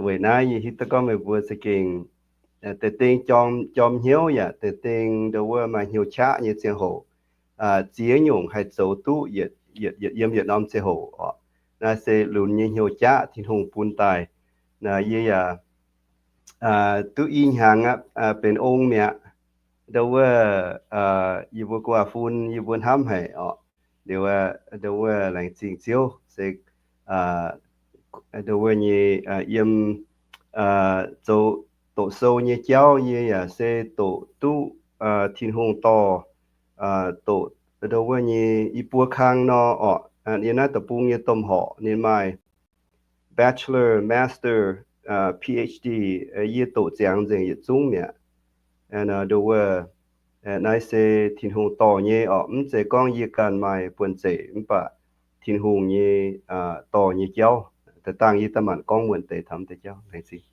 Weic naaiv yie hiuv duqv gorngv meih mbuo za'gengh deix ding jorm hnyouv yaac deix ding ndo wuov maaih hnyouv qaqv nyei ziangh hoc, ziex nyungc haih zoux duqv yietc, yietc yiem yietc norm ziangh hoc orqc. Naaiv se lunx nyei hnyouv jaqv Tin-Hungh bun daaih. Naaiv yie yaac duqv i hnyangx aqv, benx ong mi'aqv. Ndo wuov yie mbuo gu'nguaaz-fun yie mbuo hnamv haic orqc. Liuz ndo wuov laengz zingh Ziouv se ndo wuov nyei yiem zoux doqc sou nyei jauv yie yaac se doqc duqv Tin-Hungh dorh doqc ndo wuov nyei i buo kang nor orqc. Yiem naaiv deic-bung nyei domh horqc ninh maaih bachelor, master, Ph.D. Yie doqc ziangx nzengc yietc zungv mi'aqv. Ndo wuov naaiv se Tin-Hungh dorh nyei orqc. Mv zeiz gorngv yie ganh maaih buonv-zeic, mv baac Tin-Hungh nyei dorh nyei jauv. Da'dangh yie daaih maanc gorngv muonc deix taux deix jauv. Laengz zingh.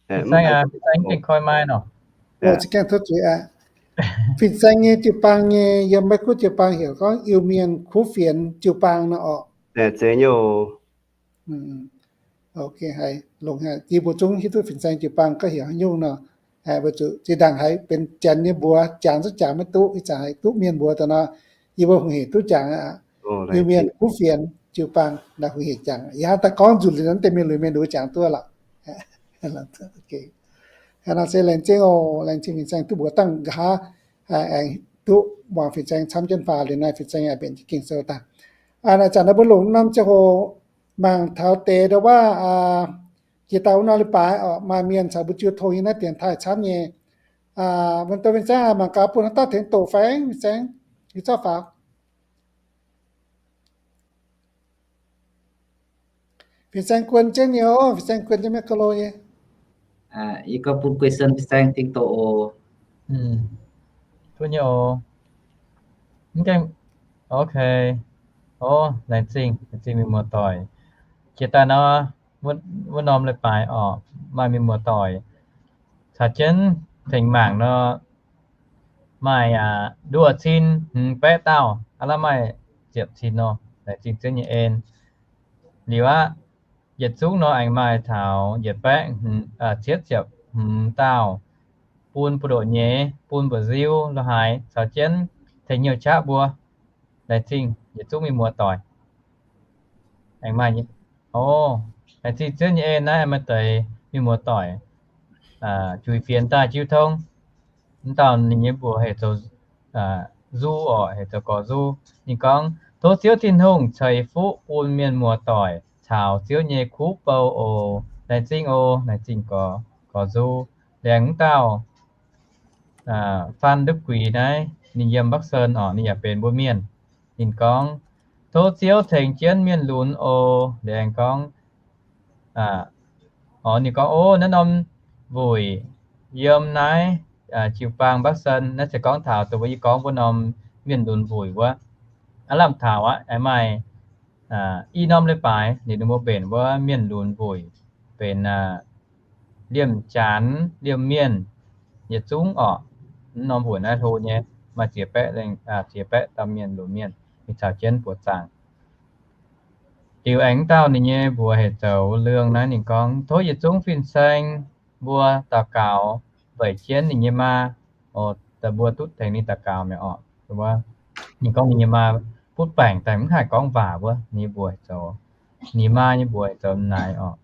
Fin-saeng, fin-saeng gengh koi mai nor. Za'gengh tov zuiz aqv. Fin-saeng nyei jiu-baang nyei, yiem Meiv Guoqv jiu-baang heuc gorngv Iu-Mienh Kuv Fienx jiu-baang nor orqc. Zeiz nyei oc. Ok, haiz longx haic. Yie mbuo zungv hiuv duqv fin-saeng jiu-baang gorngv heuc haaix nyungc nor. Weic zuqc zinh ndaangc haiz benx janx nyei mbuox, jangx zungv jangx maiv duqv. Ih zanc haiz duqv mienh mbuox daaih nor, yie mbuo hungh hec duqv jangx aqv. Iu-Mienh Kuv Fienx jiu-baang naaic hungh hec jangx. Yie hnamv daaih gorngv nzunc liuz naaiv deix mienh lunx mienh nduov jangx duqv lorqc. Hnangv naaic se laengz zingh oc. Laengz zingh fin-saeng duqv mbuox dangh nqa'haav, aengx duqv muangx fin-saeng camv jienv faaux. Liuz naaiv fin-saeng yaac mbenc jienv Ging-Sou daaih. Naaiv zanc naaiv mbuo longc norm ziangh hoc mangc taux deix ndo wuov, jiex daaih wuov norm leiz-baaix orqc, maaih mienh caux mbuo jiu tong yiem naaiv dienx taaih camv nyei. Wuonh douz fin-saeng mangc gaax bun haaix dauh tengx doqc fai, fin-saeng, hiuv zauv faaux. Fin-saeng guon jienv nyei oc, fin-saeng guon jienv miev ga'lo nyei. Yie gorngv bun guei sen fin-saeng tengx doqc oc. Duqv nyei oc. Mv gaengh, ok. Ov, laengz zingh, laengz zingh mienh muoz-doic. Jiex daaih nor, wuov norm leiz-baaix orqc, maaih mienh muoz-doic caux jienv tengx mangc nor, maaih nduoh cin hmz baeqv dauh, aav lorz maaih ziepc cin nor, laengz zingh Ziouv nyei en. Liuz aqv, yietc zungv nor aengx maaih taux yietc baeqv cietv ziepc hmz dauh bun buoz-ndoqv nyei, bun mba'nziu lo haaix caux jienv tengx hnyouv qaqv mbuo. Laengz zingh yietc zungv mienh muoz doic. Aengx maaih, o, laengz zingh Ziouv nyei en naaiv maaih deix mienh muoz doic juix fienx daaih jiu tong. Mv dauh ninh nyei mbuox heuc zoux Nzu oc, heuc zoux Gorx Nzu. Ninh gorngv, tov Ziouv Tin-Hungh ceix fuqv bun mienh muoz doic caux Ziouv nyei kuv bou oc. Laengz zingh oc, laengz zingh Gorx Nzu. Laengz mv dauh Faan Duqv Guix naaiv, ninh yiem Bắc Sơn oc, ninh yaac benx mbuo mienh. Ninh gorngv, tov Ziouv tengx jienv mienh lunx oc. Laengz gorngv, o, ninh gorngv, o, naaiv norm wuic yiem naaiv jiu-baang Bắc Sơn, naaiv se gorngv taux dongh mbuo yie gorngv mbuo norm mienh lunx wuic wuov. Aav lamh taux aqv, aengx maaih i norm leiz-baaix ninh mbuo mbenc wuov mienh lunx wuic, benx liemh janx liemh mienh yietc zungv oc. Mv norm wuic naaiv hlo nyei, maaih ziex baeqv, ziex baeqv dauh mienh lunx mienh, mingh caux jienv buoz zaangc. Liuz aengx dauh ninh nyei mbuox heuc zoux Lương naaiv, ninh gorngv, tov yietc zungv fin-saeng mbuo daux gaux weic jienv ninh nyei maa. O, mbuo duqv tengx ninh daux gaux mi'aqv oc. Ninh gorngv ninh nyei maa butv baengc daaih mv haih gorngv waac wuov, ninh nyei mbuox zoux, ninh maa nyei mbuox zoux naaic oc.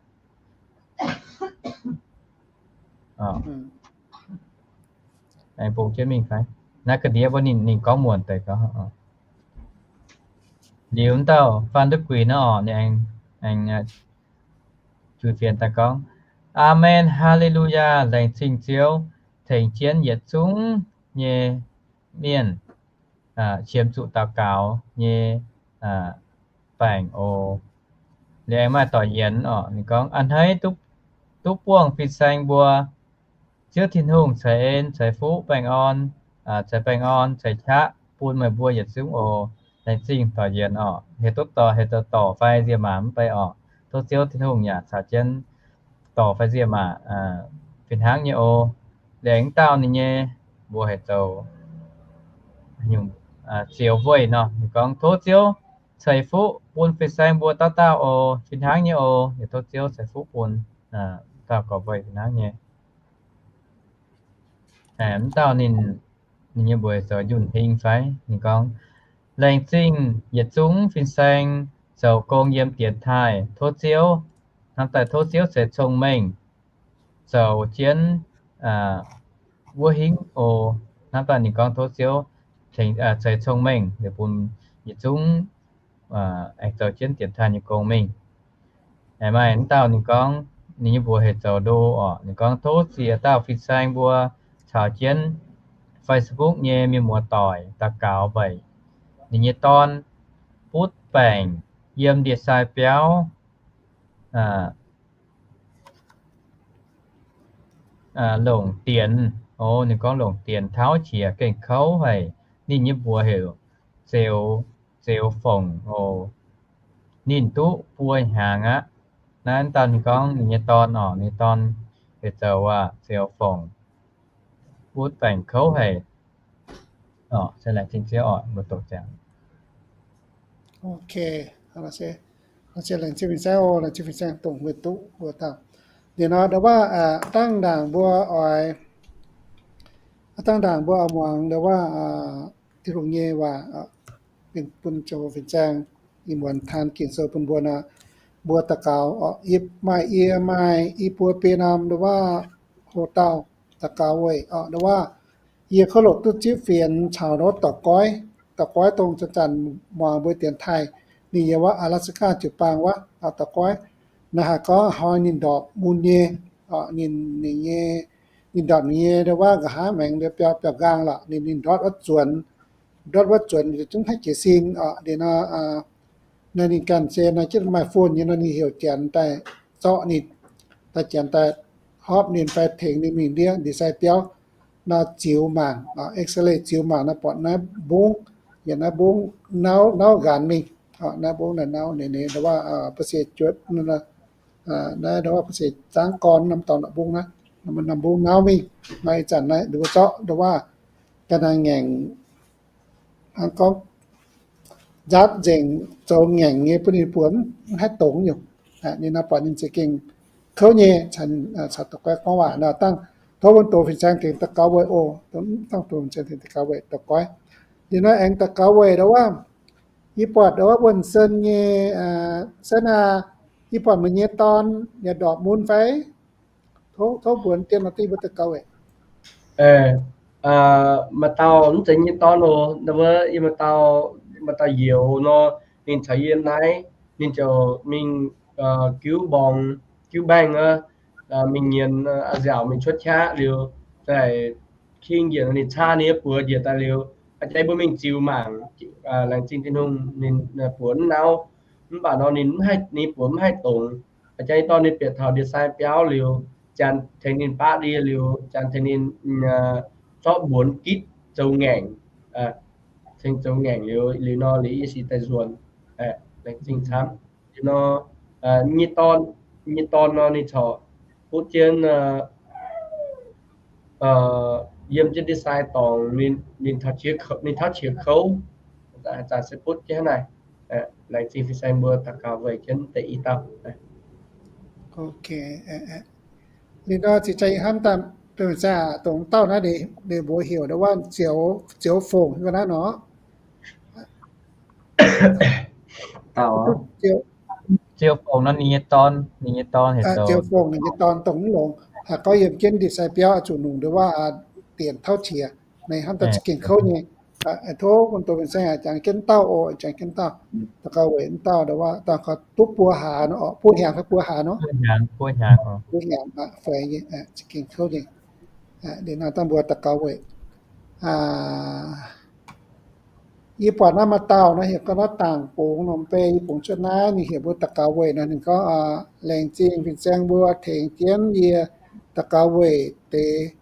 Aengx bung jienv mingh fai? Naaiv ga'ndiev wuov ninh, ninh gorngv muonc deix gorngv. Liuz dauh Faan Duqv Guix naaiv oc, ninh aengx juix fienx daaih gorngv, Aamen, Haa^le^lu^yaa, laengz zingh Ziouv, tengx jienv yietc zungv nyei mienh qiemx zuqc daux gaux nyei baengc oc. Liuz aengx maaih doic yienx oc, ninh gorngv, a'hneiv duqv buangh fin-saeng mbuo. Ziouv Tin-Hungh ceix en ceix fuqv baengh orn, ceix baengh orn ceix qaqv bun meih mbuo yietc zungv oc. Laengz zingh doic yienx oc. Heuc duqv dorc, heuc zoux dorc fai nziemc maac mv bei oc. Tov Ziouv Tin-Hungh yaac caux jienv dorc fai nziemc maac fih hnangv nyei oc. Liuz aengx dauh ninh nyei mbuox heuc zoux Zioux Weih nor, ninh gorngv, tov Ziouv ceix fuqv bun fin-saeng mbuo dauh dauh oc. Fih hnangv nyei oc. Yaac tov Ziouv ceix fuqv bun dauh Gorx Weih fih hnangv nyei. Mv dauh ninh, ninh nyei mbuox zoux Yunh Hing fai? Ninh gorngv, laengz zingh yietc zungv fin-saeng zoux gong yiem dienx taaih. Tov Ziouv, hnamv daaih tov Ziouv ceix cong-mengh zoux jienv wuov hingv oc. Hnamv daaih ninh gorngv tov Ziouv ceix cong-mengh liuz bun yietc zungv aengx zoux jienv dienx taaih nyei gong mingh. Aengx maaih mv dauh ninh gorngv, ninh nyei mbuox heuc zoux Ndo oc. Ninh gorngv tov ziex dauh fin-saeng mbuo caux jienv Facebook nyei mienh muoz doic daux gaux weic ninh nyei dorn butv baengc yiem ndie-sai biauv longc dienx. O, ninh gorngv longc dienx tauv qiex gengh kouv haic. Ninh nyei mbuox heuc Zeux, Zeux Fongc oc. Ninh duqv buo hnyangx aqv. Naaiv dauh ninh gorngv ninh nyei dorn oc, ninh dorn heuc zoux Zeux Fongc. Butv baengc kouv haic. Laengz zingh Ziouv oc, mbuo doqc ziangx. Ok, laengz zingh fin-saeng oc, laengz zingh fin-saeng dongh weic duqv mbuo dauh. Liuz nor ndo wuov, dangh ndaangc mbuo oix, dangh ndaangc mbuo oix muangx ndo wuov Tin-Hungh nyei waac, bun zoux fin-saeng ih muonz taan Ging-Sou bun mbuo nor, mbuo daux gaux oc, yie maaih, yie maaih i buo biei norm ndo wuov houx-dauh daux gaux weic oc, ndo wuov yie kov loc duqv zipv fienx caux ndo wuov dorc goiv, dorc goiv dongh zanc-zanc muangx mbuo dienx taaih, ninh yiem wuov Alaska jiu-baang wuov dorc goiv. Naaiv haiz gorngv hnoi ninh ndorpc mun nyei, ninh, ninh nyei, ninh ndorpc ninh nyei ndo wuov nqa'haav maengx biauv, biauv-nqaang lorqc, ninh, ninh ndortv wuov zuonx, ndortv wuov zuonx zungv haiz jiez sin oc. Liuz nor, naaiv ninh ganh se nor jienv maaih phone nyei nor ninh heuc Janx daaih zorqv ninh, daaih Janx daaih hopv ninh fai tengx ninh mingh ndiev ndie-sai biauv nor ziux mangc, X-ray ziux mangc nor buatc naaiv mbungv, yaac naaiv mbungv nauv, nauv nqanx mingh. Naaiv mbungv naaiv nauv neix neix ndo wuov ba'seix juotv, naaiv ndo wuov ba'seix zaangv gorn norm dorngx mbungv naaiv, norm mbungv nauv mingh. Nor ih zanc naaiv mbuo zorqv ndo wuov ga'naaiv ngaengc, hnangv gorngv nzaatv nzengc zoux ngaengc nyei bun ninh buonc mv haih dongz nyungc. Ninh nor buatc ninh za'gengh kouv nyei, caux daux goiv gorngv waac nor dangh tov wuonh doz fin-saeng tengx daux gaux weic oc, dangh tov fin-saeng tengx daux gaux weic daux goiv. Liuz nor aengx daux gaux weic ndau wuov, yie buatc ndau wuov Wuonh Sen nyei, sen aa, yie buatc meih nyei dorn yaac ndorpc mun fai? Tov, tov mbuox dien nor dingh mbuo daux gaux weic. Maaih dauh mv zeiz nyei dorn oc, wuov yie maaih dauh, maaih dauh youz nor, ninh caux yie naaiv, ninh ziouc mingh giuv mborngz, giuv mbaengh aqv, mingh nyienz a'nziaauc mingh cuotv qaqv liuz, za'gengh njiec ninh caa ninh nyei buoz njiec daaih liuz, a'jang mbuo mingh ziux mangc, laengz zingh Tin-Hungh ninh buoz mv nauv, mv baac nor ninh, ninh buoz mv haih dongz. A'jang dorh ninh bieqc taux ndie-sai biauv liuz, janx tengx ninh baqv ndie liuz, janx tengx ninh zorqv mbuonx gitv zoux ngaengc, tengx zoux ngaengc liuz, liuz nor liuz yie sic daaih nzuonx, laengz zingh camv. Liuz nor, nyei dorn, nyei dorn nor ninh corc butv jienv yiem jienv ndie-sai dorngx, ninh tauv qiex kouv, zanc se butv jienv naaiv. Laengz zingh fin-saeng mbuo daux gaux weic jienv deix i dauh. Ninh nor zinh zeiz hnamv daaih, dongh dauh naaiv ninh mbuox heuc ndau wuov Zioux Fongc ga'naaiv nor. Zioux Fongc nor ninh nyei dorn, ninh nyei dorn, Zioux Fongc ninh nyei dorn dongh mv longx, haiz gorngv yiem jienv ndie-sai biauv zuqc nungc ndau wuov dienc tauv qiex, meih hnamv daaih za'gengh kouv nyei. Tov wuonh doz fin-saeng jangx jienv dauh oc, jangx jienv dauh, daux gaux weic mv dauh ndau wuov dangh duqv buo hlaax nor, buo hnyangx fai buo hlaax nor, buo hnyangx fai nyei, za'gengh kouv nyei. Liuz nor dangh mbuo daux gaux weic. Yie buatc naaiv maaih dauh nor heuc gorngv naaiv Dangc Bungx nor, mv bei yie bungx cuotv naaiv, ninh heuc mbuo daux gaux weic nor, ninh gorngv, laengz zingh fin-saeng mbuo tengx jienv yie daux gaux weic deix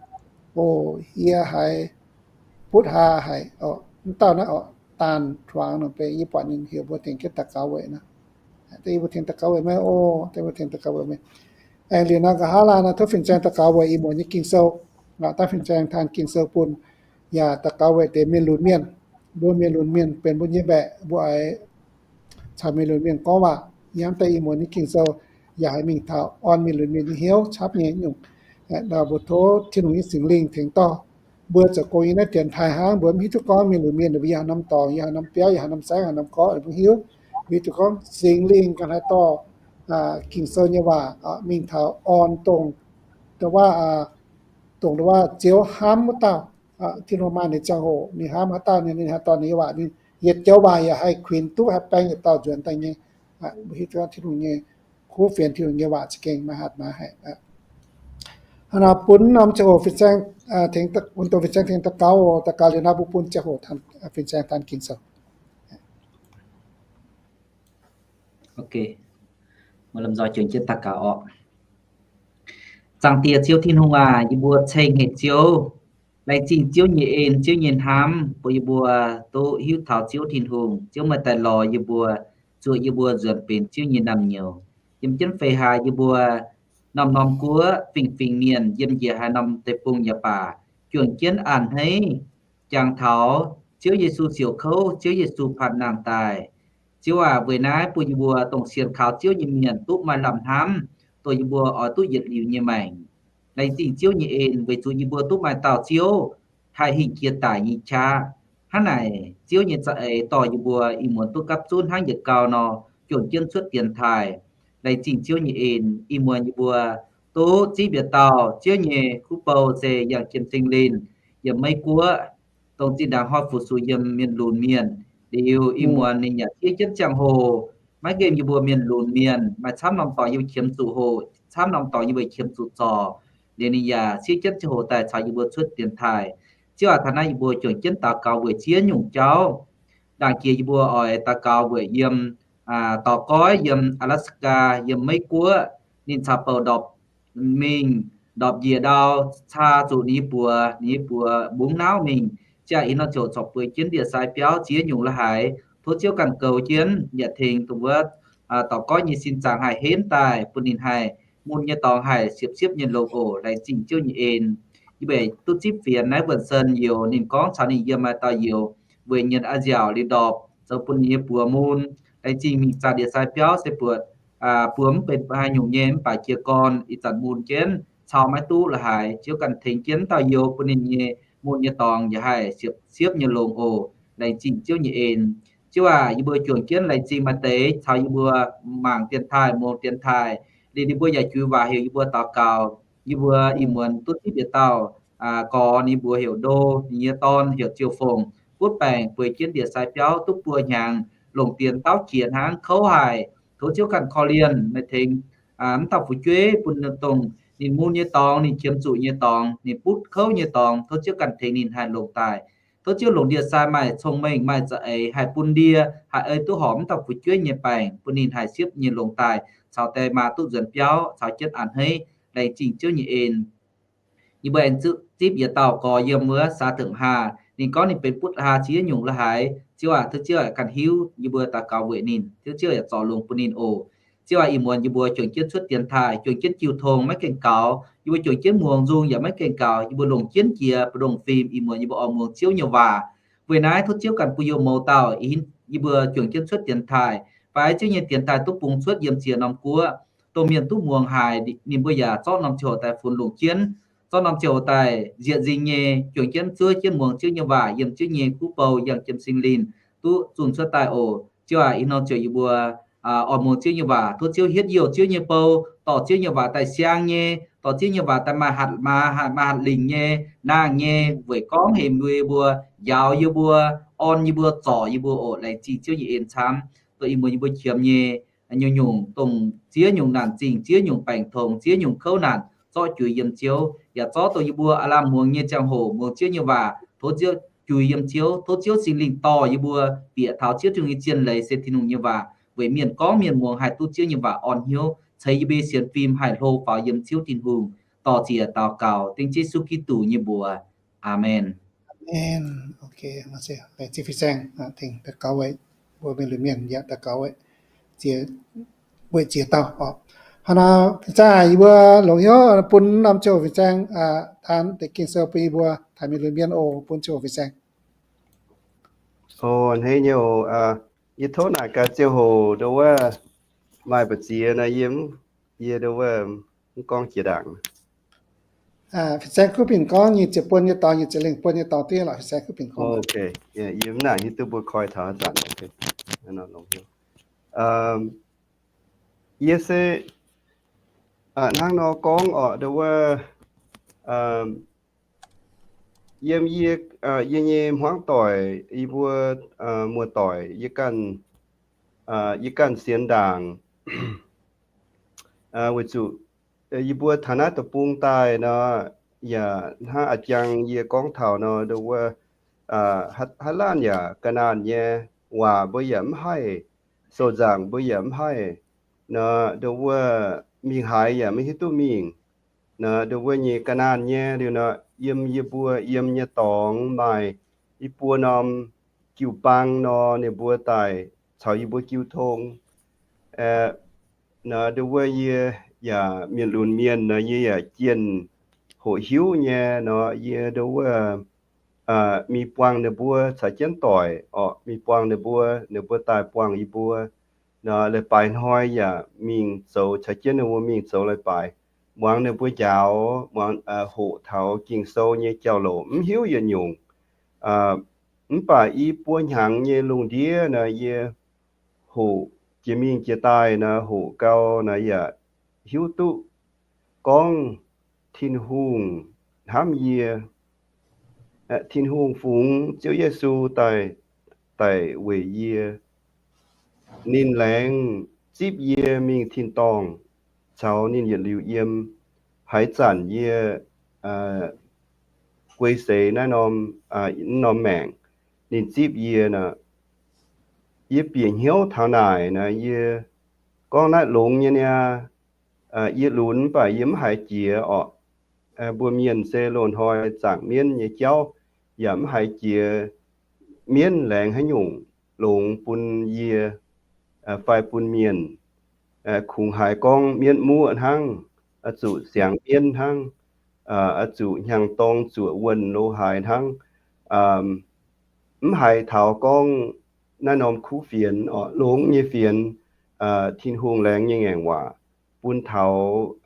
oc. Yie haiz butv haa haic oc. Mv dauh naaiv oc, Daan Tuangx nor, mv bei yie buatc ninh heuc mbuo tengx jienv daux gaux weic nor. Deix yie mbuo tengx daux gaux weic meih oc, deix mbuo tengx daux gaux weic meih. Aengx liuz nor nqa'haav laanh nor tov fin-saeng daux gaux weic ih muonz nyei Ging-Sou, dangh fin-saeng taan Ging-Sou bun, yaac daux gaux weic deix mienh lunx mienh. Mbuo mienh lunx mienh benx mbuo nyei mbaeqc, mbuo oix caux mienh lunx mienh gorngv waac. Yie hnamv daaih ih muonz nyei Ging-Sou yaac haih mingh taux orn mienh lunx mienh nyei hnyouv capv nyei nyungc. Mbuo tov Tin-Hungh nyei Singx Lingh tengx dorh mbuo zoux gong nyei naaiv dienx taaih hnangv. Mbuo mv hiuv duqv gorngv mienh lunx mienh ninh mbuo yiem haaix norm dorngx, yiem haaix norm biauv, yiem haaix norm saiv, haaix norm gorqv, mbuo mv hiuv. Mbuo hiuv duqv gorngv Singx Lingh ganh haih dorh Ging-Sou nyei waac mingh taux orn dongh, dongh wuov, dongh wuov Ziouv hnamv wuov dauh. Tin-Hungh maaih ninh ziangh hoc ninh hnamv haaix dauh, ninh haih dorh ninh nyei waac, ninh yietc joux waac yaac haih kuinx duqv, haih baeng yietc dauh nzuonx daaih nyei. Mbuo hiuv duqv Tin-Hungh nyei kuv fienx, Tin-Hungh nyei waac za'gengh maiv hatc maiv haic. Hnangv naaic bun norm ziangh hoc fin-saeng, wuonh doz fin-saeng tengx daux gaux, daux gaux liuz nor mbuo bun ziangh hoc fin-saeng taan Ging-Sou. Zaangc Diex Ziouv Tin-Hungh aac, yie mbuo ceng haic Ziouv. Laengz zingh Ziouv nyei en, Ziouv nyei hnamv, bun yie mbuo duqv hiuv taux Ziouv Tin-Hungh. Ziouv meih daaih lorz yie mbuo, zuoqc yie mbuo nzuonx benx Ziouv nyei naamh nyouz. Yiem jienv feix haaix yie mbuo norm-norm guoqv, fingx-fingx mienh, yiem njiec haaix norm deic-bung yaac baac, juangc jienv a'hneiv jangx taux Ziouv Yesu siouc kouv, Ziouv Yesu panh nangh daaih. Ziouv aac, weic naaiv bun yie mbuo dongh sienx kaux Ziouv nyei mienh duqv maaih lamh hnamv, dongh yie mbuo oix duqv yietc liuz nyei maengc. Laengz zingh Ziouv nyei en, weic zuqc yie mbuo duqv maaih dauh Ziouv haih hingh jiex daic nyei qaqv. Hnangv naaic, Ziouv nyei za'eix dorh yie mbuo ih muonz duqv gapv zunv hnangv yietc gau nor, juangc jienv cuotv dienx taaih. Laengz zingh Ziouv nyei en, ih muonz yie mbuo duqv zipv yietc dauh Ziouv nyei kuv bou se yangh jiem Singx Lingh yiem Meiv Guoqv, dongh zinh ndaangc hnoi fu-sux yiem mienh lunx mienh. Liuz ih muonz ninh yaac siev jienv ziangh hoc, maiv nqemh yie mbuo mienh lunx mienh, maaih camv norm dorngx yie mbuo qiemx zuqc hoqc, camv norm dorngx yie mbuo qiemx zuqc zorc. Liuz ninh yaac siev jienv ziangh hoc daaih caux yie mbuo cuotv dienx taaih. Ziouv aac, taux naaiv yie mbuo juangc jienv daux gaux weic ziex nyungc jauv. Ndaangc jiex yie mbuo oix daux gaux weic yiem dorh goiv yiem Alaska, yiem Meiv Guoqv, ninh caux bouh ndorpc mingh, ndorpc njiec ndau, caa zuqc ninh nyei buoz, ninh nyei buoz mbungv nauv mingh. Ziouv aac, ih hnoi ziouc corc bueix jienv ndie-sai biauv ziex nyungc la'haiz. Tov Ziouv ganh goux jienv, yaac tengx dongh wuov dorh goiv nyei sin zaangc haih henv daaih, bun ninh haih mun nyei dorngx haih siepv-siepv nyei longx oc. Laengz zingh Ziouv nyei en. Yie mbuo duqv zipv fienx naaiv Wuonh Sen youz, ninh gorngv caux ninh yiem maaih dauh youz weic nyienz a'nziaauc liuz ndorpc zoux bun ninh nyei buoz mun. Laengz zingh mingh zaah ndie-sai biauv se buatc buoz mv benx haaix nyungc nyei, mv baac jiez gorn ih zanc mun jienv cau maiv duqv la'haaix, Ziouv ganh tengx jienv dauh youz bun ninh nyei mun nyei dorngx yaac haih siepv-siepv nyei longx oc. Laengz zingh Ziouv nyei en. Ziouv aac, yie mbuo juangc jienv laengz zingh maaih deix caux yie mbuo mangc dienx taaih, muangx dienx taaih, liuz ninh mbuo yaac juix waac heuc yie mbuo daux gaux. Yie mbuo ih muonz duqv zipv yietc dauh gorx, ninh mbuox heuc Ndo, ninh nyei dorn heuc Ziouv Fongc, butv baengc bueix jienv ndie-sai biauv duqv buo hnyangx, longc dienx dauv jiex hnangv, kouv haic. Tov Ziouv ganh korv-lienh, meih tengx mv dauh fu'jueiv bun dongh ninh mun nyei dorngx, ninh qiemx zuqc nyei dorngx, ninh butv kouv nyei dorngx, tov Ziouv ganh tengx ninh haih longc daaih. Tov Ziouv longc ndie-sai maaih cong-mengh, maaih za'eix, haih bun ndie, haih ei duqv horpc mv dauh fu'jueiv nyei baengc, bun ninh haih siepv nyei longc daaih caux die maa duqv nzuonx biauv caux jienv a'hneiv. Laengz zingh Ziouv nyei en. Yie mbuo aengx zipv yietc dauh gorx yiem wuov Saa Dongh Haa. Ninh gorngv ninh benx butv haa ziex nyungc la'haaix. Ziouv aac, tov Ziouv ganh hiuv. Yie mbuo daux gaux weic ninh, tov Ziouv yaac zorc longx bun ninh oc. Ziouv aac, ih muonz yie mbuo juangc jienv cuotv dienx taaih, juangc jienv jiu tong maiv gaengh gaux. Yie mbuo juangc jienv muangx nzung yaac maiv gaengh gaux. Yie mbuo longc jienv jiex mbu'ndongx fim, ih muonz yie mbuo oix muangx Ziouv nyei waac. Weic naaiv tov Ziouv ganh bun yie mbuo mouz dauh, yie mbuo juangc jienv cuotv dienx taaih, fai Ziouv nyei dienx taaih duqv bungx cuotv yiem ziex norm guoqv, dongh mienh duqv muangx haic, ninh mbuo yaac zorqv norm ziangh hoc daaih funx longc jienv, zorqv norm ziangh hoc daaih nzieqc nzing nyei juangc jienv zuov jienv muangx Ziouv nyei waac yiem Ziouv nyei kuv bou yangh jiem Singx Lingh duqv zunh cuotv daaih oc. Ziouv aac, ih norm ziouc yie mbuo oix muangx Ziouv nyei waac. Tov Ziouv hietv youh Ziouv nyei bou, dorh Ziouv nyei waac daaih siang nyei, dorh Ziouv nyei waac daaih maaih hatc maaz, maaih hatc lingc nyei, nangh nyei, weic gorngv hemx yie mbuo, njaaux yie mbuo, orn yie mbuo, zorc yie mbuo oc. Laengz zingh Ziouv nyei en camv, dongh ih muonz yie mbuo qiemx nyei nyungc-nyungc, dongh ziex nyungc naanc zingh, ziex nyungc baengc tongx, ziex nyungc kouv naanc, zorqv juix yiem Ziouv, yaac zorqv dongh yie mbuo aav lamh muangx nyei ziangh hoc muangx Ziouv nyei waac, tov Ziouv juix yiem Ziouv. Tov Ziouv Singx Lingh dorh yie mbuo bieqc taux Ziouv Tin-Hungh nyei zien leiz se Tin-Hungh nyei waac, weic mienh gorngv mienh muangx haih duqv Ziouv nyei waac orn hnyouv, ceix yie mbuo sienx fim haih hlo faaux yiem Ziouv Tin-Hungh. Dorh ziec daux gaux dengv Yesu Giduc nyei mbuox. Aamen. Aamen. Laengz zingh fin-saeng, tengx daux gaux weic mbuo mienh, lui mienh yaac daux gaux weic ziex, weic ziex dauh oc. Hnangv nor fin-saeng yie mbuo longc hnyouv bun norm ziouc fin-saeng daan deix Ging-Sou bun yie mbuo taux mienh, lui mienh oc. Bun ziouc fin-saeng. Oc, a'hneiv nyei oc. Yie tov naaic gaax ziouc hoc ndo wuov maaih mbu'ziex naaiv yie, yie ndo wuov mv gorngv jiex ndaangc. Fin-saeng kuv binc gorngv nyic ziepc buon nyei dorngx, nyic ziepc lengh buon nyei dorngx dingv lorqc. Fin-saeng kuv binc gorngv. Yie mv naaic hiuv duqv mbuo koi taux haaix zanc. Yie se hnangv nor gorngv oc, ndo wuov yiem yie, yie nyei hmuangv doic, yie mbuo muoz-doic, yie ganh, yie ganh sienx ndaangc. Weic zuqc yie mbuo taux naaiv deic-bung daaih nor, yaac hnangv a'jang yie gorngv taux nor, ndo wuov, haaix laanh yaac ga'naanh nyei, waac mbuo yaac mv haih, sou-nzaangc mbuo yaac mv haih, nor ndo wuov mingh haaix yaac maiv hiuv duqv mingh. Nor ndo wuov nyei ga'naanh nyei liuz nor, yiem yie mbuo yiem nyei dorngx maaih i buo norm jiu-baang nor, ninh mbuo daaih caux yie mbuo jiu tong. Nor ndo wuov yie yaac mienh lunx mienh nor, yie yaac jienh hoqc hiuv nyei nor, yie ndo wuov mingh buangh ninh mbuo caux jienv doic oc, mingh buangh ninh mbuo, ninh mbuo daaih buangh yie mbuo. Nor leiz-baaix hnoi yaac mingh zoux caux jienv ninh mbuo mingh zoux leiz-baaix, muangx ninh mbuo njaaux, muangx, hoqc taux Ging-Sou nyei jauv-louc mv hiuv yietc nyungc. Mv baac i buo hnyangx nyei lungh ndiev nor, yie hoqc jiex mingh jiex daaih nor, hoqc gau nor yaac hiuv duqv gorngv Tin-Hungh hnamv yie. Tin-Hungh fungx Ziouv Yesu daaih, daic weic yie. Ninh laengz zipv yie mingh tin-dorngh caux ninh yietc liuz yiem. Haaix zanc yie guei seix naaiv norm, norm maengc, ninh zipv yie nor, yie bieqc hnyouv taux naaic nor, yie gorngv naaiv longx nyei niaa. Yie lunx mv baac yie mv haiz jiex orqc. Mbuo mienh se loz-hnoi zaangc mienv nyei jauv, yaac mv haiz jiex mienv laengz haaix nyungc longx bun yie fai bun mienh. Kungx haiz gorngv mienv muoqv hnangv, zuqc siangx mienv hnangv. oix zuqc hnyangx-dorng zuoqc wuonh lo haaix hnangv. Mv haiz taux gorngv naaiv norm kuv fienx oc, longx nyei fienx, Tin-Hungh laengz nyei ngaengc waac bun taux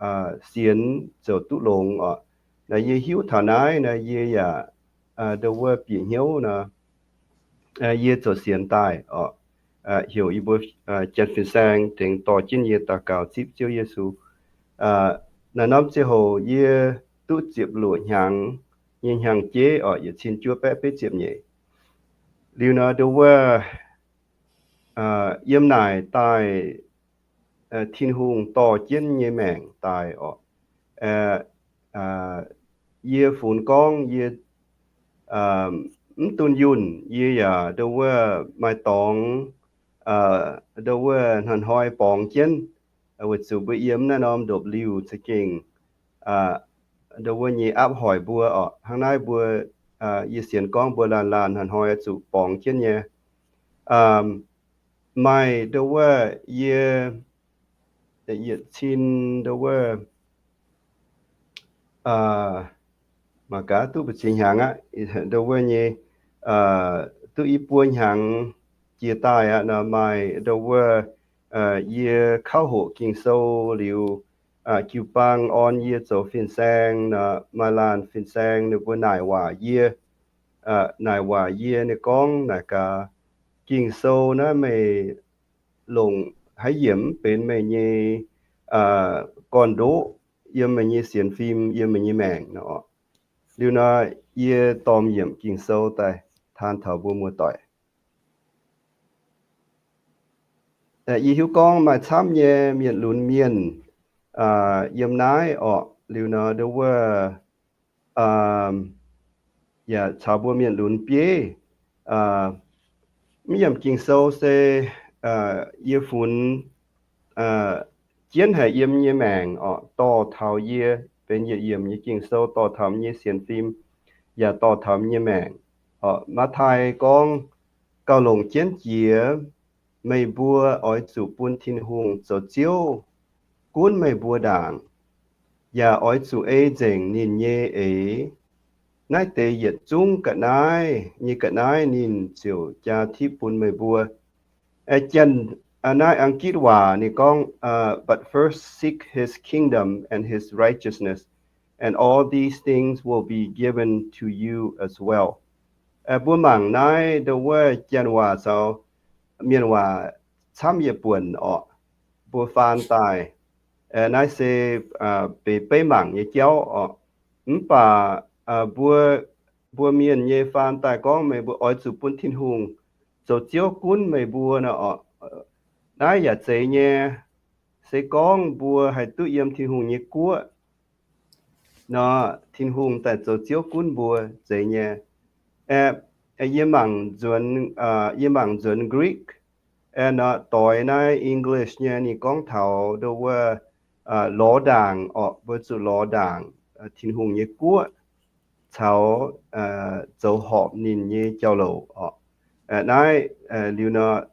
sienx ziouc duqv longx oc. Naaiv yie hiuv taux naaiv nor, yie yaac ndo wuov bieqc hnyouv nor, yie ziouc sienx daaih oc. Heuc yie mbuo janx fin-saeng tengx dorh jienv yie daux gaux zipv Ziouv Yesu. Naaiv norm ziangh hoc yie duqv ziepc luoqc hnyangx nyei hnyangx-jeiv oc, yietc cin juov baeqv betv ziepc nyeic. Liuz nor ndo wuov yiem naaic daaih Tin-Hungh dorh jienv nyei maengc daaih oc. Yie funx gorngv yie mv dunh yunh, yie yaac ndo wuov maaih dorngx ndo wuov hnoi-hnoi borngz jienv, weic zuqc mbuo yiem naaiv norm ndopv-liuh za'gengh ndo wuov nyei aapv hoic mbuo oc. Hnangv naaiv mbuo, yie sienx gorngv mbuo laanh laanh hnoi-hnoi zuqc borngz jienv nyei. Maaih ndo wuov yie yietc cin ndo wuov mangc gaax duqv mbu'ziex hnyangx aqv, ndo wuov nyei duqv i buo hnyangx jiex daaih aqv nor, maaih ndo wuov yie kauv hoqc Ging-Sou liuz, jiu-baang orn yie zoux fin-saeng nor, maaih laanh fin-saeng ninh mbuo naaic waac yie, naaic waac yie, ninh gorngv naaic gaax, Ging-Sou naaiv meih longc haaix yiemc benx meih nyei gorn-ndoqv yiem meih nyei sienx fim, yiem meih nyei maengc nor. Liuz nor yie dorh yiemc Ging-Sou daaih taan taux mbuo muoz-doic. Yie hiuv gorngv maaih camv nyei mienh lunx mienh yiem naaiv orqc. Liuz nor ndo wuov yaac caux mbuo mienh lunx bieiv. Mv yiemc Ging-Sou se yie funx jienv haic yiem nyei maengc orqc, dorh taux yie benx yietc yiemc nyei Ging-Sou, dorh taux nyei sienx fim, yaac dorh taux nyei maengc. Matv^taai gorngv, gauh longc jienv jiex, meih mbuo oix zuqc bun Tin-Hungh zoux Ziouv gunv meih mbuo ndaangc, yaac oix zuqc ei nzengc ninh nyei eix. Naaiv deix yietc zungv ga'naaiv nyei ga'naaiv ninh ziouc jaa tipv bun meih mbuo. Janx, naaiv Ang^gitv waac ninh gorngv, but first seek his kingdom and his righteousness, and all these things will be given to you as well. Mbuo mangc naaiv ndo wuov janx waac caux mienh waac camv yietc buonc orqc, mbuo faan daaih. Naaiv se beix beiv mangc nyei jauv orqc. Mv baac mbuo, mbuo mienh nyei faan daaih gorngv meih mbuo oix zuqc bun Tin-Hungh zoux Ziouv gunv meih mbuo nor orqc. Naaiv yaac zeiz nyei. Se gorngv mbuo haih duqv yiem Tin-Hungh nyei guoqv nor, Tin-Hungh daaih zoux Ziouv gunv mbuo zeiz nyei. Yie mangc nzuonx, yie mangc nzuonx Greek, nor doix naaiv English nyei ninh gorngv taux ndo wuov lorz ndaangc orqc, mbuo zuqc lorz ndaangc Tin-Hungh nyei guoqv caux zoux horpc ninh nyei jauv-louc orqc. Naaiv liuz nor,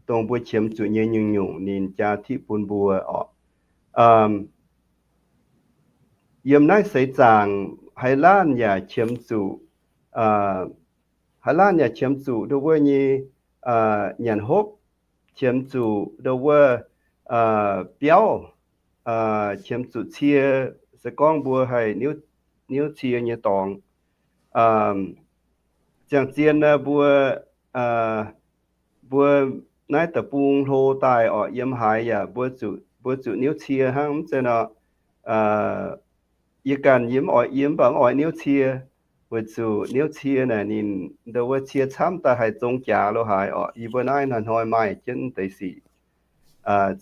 dongh mbuo qiemx zuqc nyei nyungc-nyungc ninh jaa tipv bun mbuo orqc. Yiem naaiv seix zaangc haaix laanh yaac qiemx zuqc, haaix laanh yaac qiemx zuqc ndo wuov nyei nyanc hopv, qiemx zuqc ndo wuov biauv, qiemx zuqc cie, se gorngv mbuo haih niouv cie nyei dorngx. Ziangh zien mbuo, mbuo naaiv deic-bung hlo daaih orqc, yiem haaix yaac mbuo zuqc, mbuo zuqc niouv cie hnangv. Mv zeiz nor, yie ganh yie mv oix, yie mv baac mv oix niouv cie, weic zuqc niouv cie naaic ninh ndo wuov cie camv daaih haih zong jaax lo haaix orqc. Yie mbuo naaiv hnoi-hnoi maaih jienv deix sic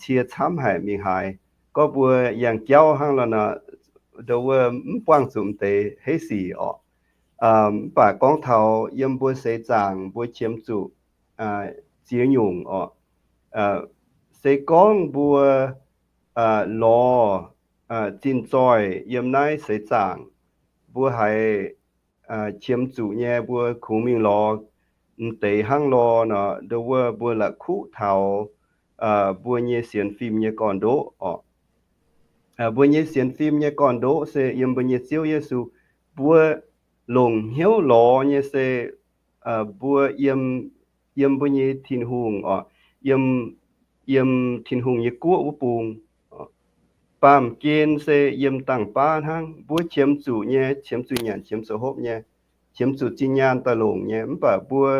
cie camv haic mingh haaix. Gorngv mbuo yangh jauv hnangv lorqc nor, ndo wuov mv buangh zuqc m'deix heiv sic orqc. Mv baac gorngv taux yiem mbuo seix zaangc mbuo qiemx zuqc ziex nyungc orqc. Se gorngv mbuo lorz zinh zoih yiem naaiv seix zaangc, mbuo haiz qiemx zuqc nyei, mbuo kungx mingh lorz m'deix hnangv lorqc nor, ndo wuov mbuo la'kuqv taux mbuo nyei sienx fim nyei gorn-ndoqv orqc. Mbuo nyei sienx fim nyei gorn-ndoqv se yiem mbuo nyei Ziouv Yesu. Mbuo longc hnyouv lorz nyei se mbuo yiem, yiem mbuo nyei Tin-Hungh oc, yiem, yiem Tin-Hungh nyei guoqv wuov bung. Baamh gen se yiem dangh baav hnangv. Mbuo qiemx zuqc nyei, qiemx zuqc nyanc, qiemx zuqc hopv nyei, qiemx zuqc zinh nyaanh daaih longc nyei. Mv baac mbuo,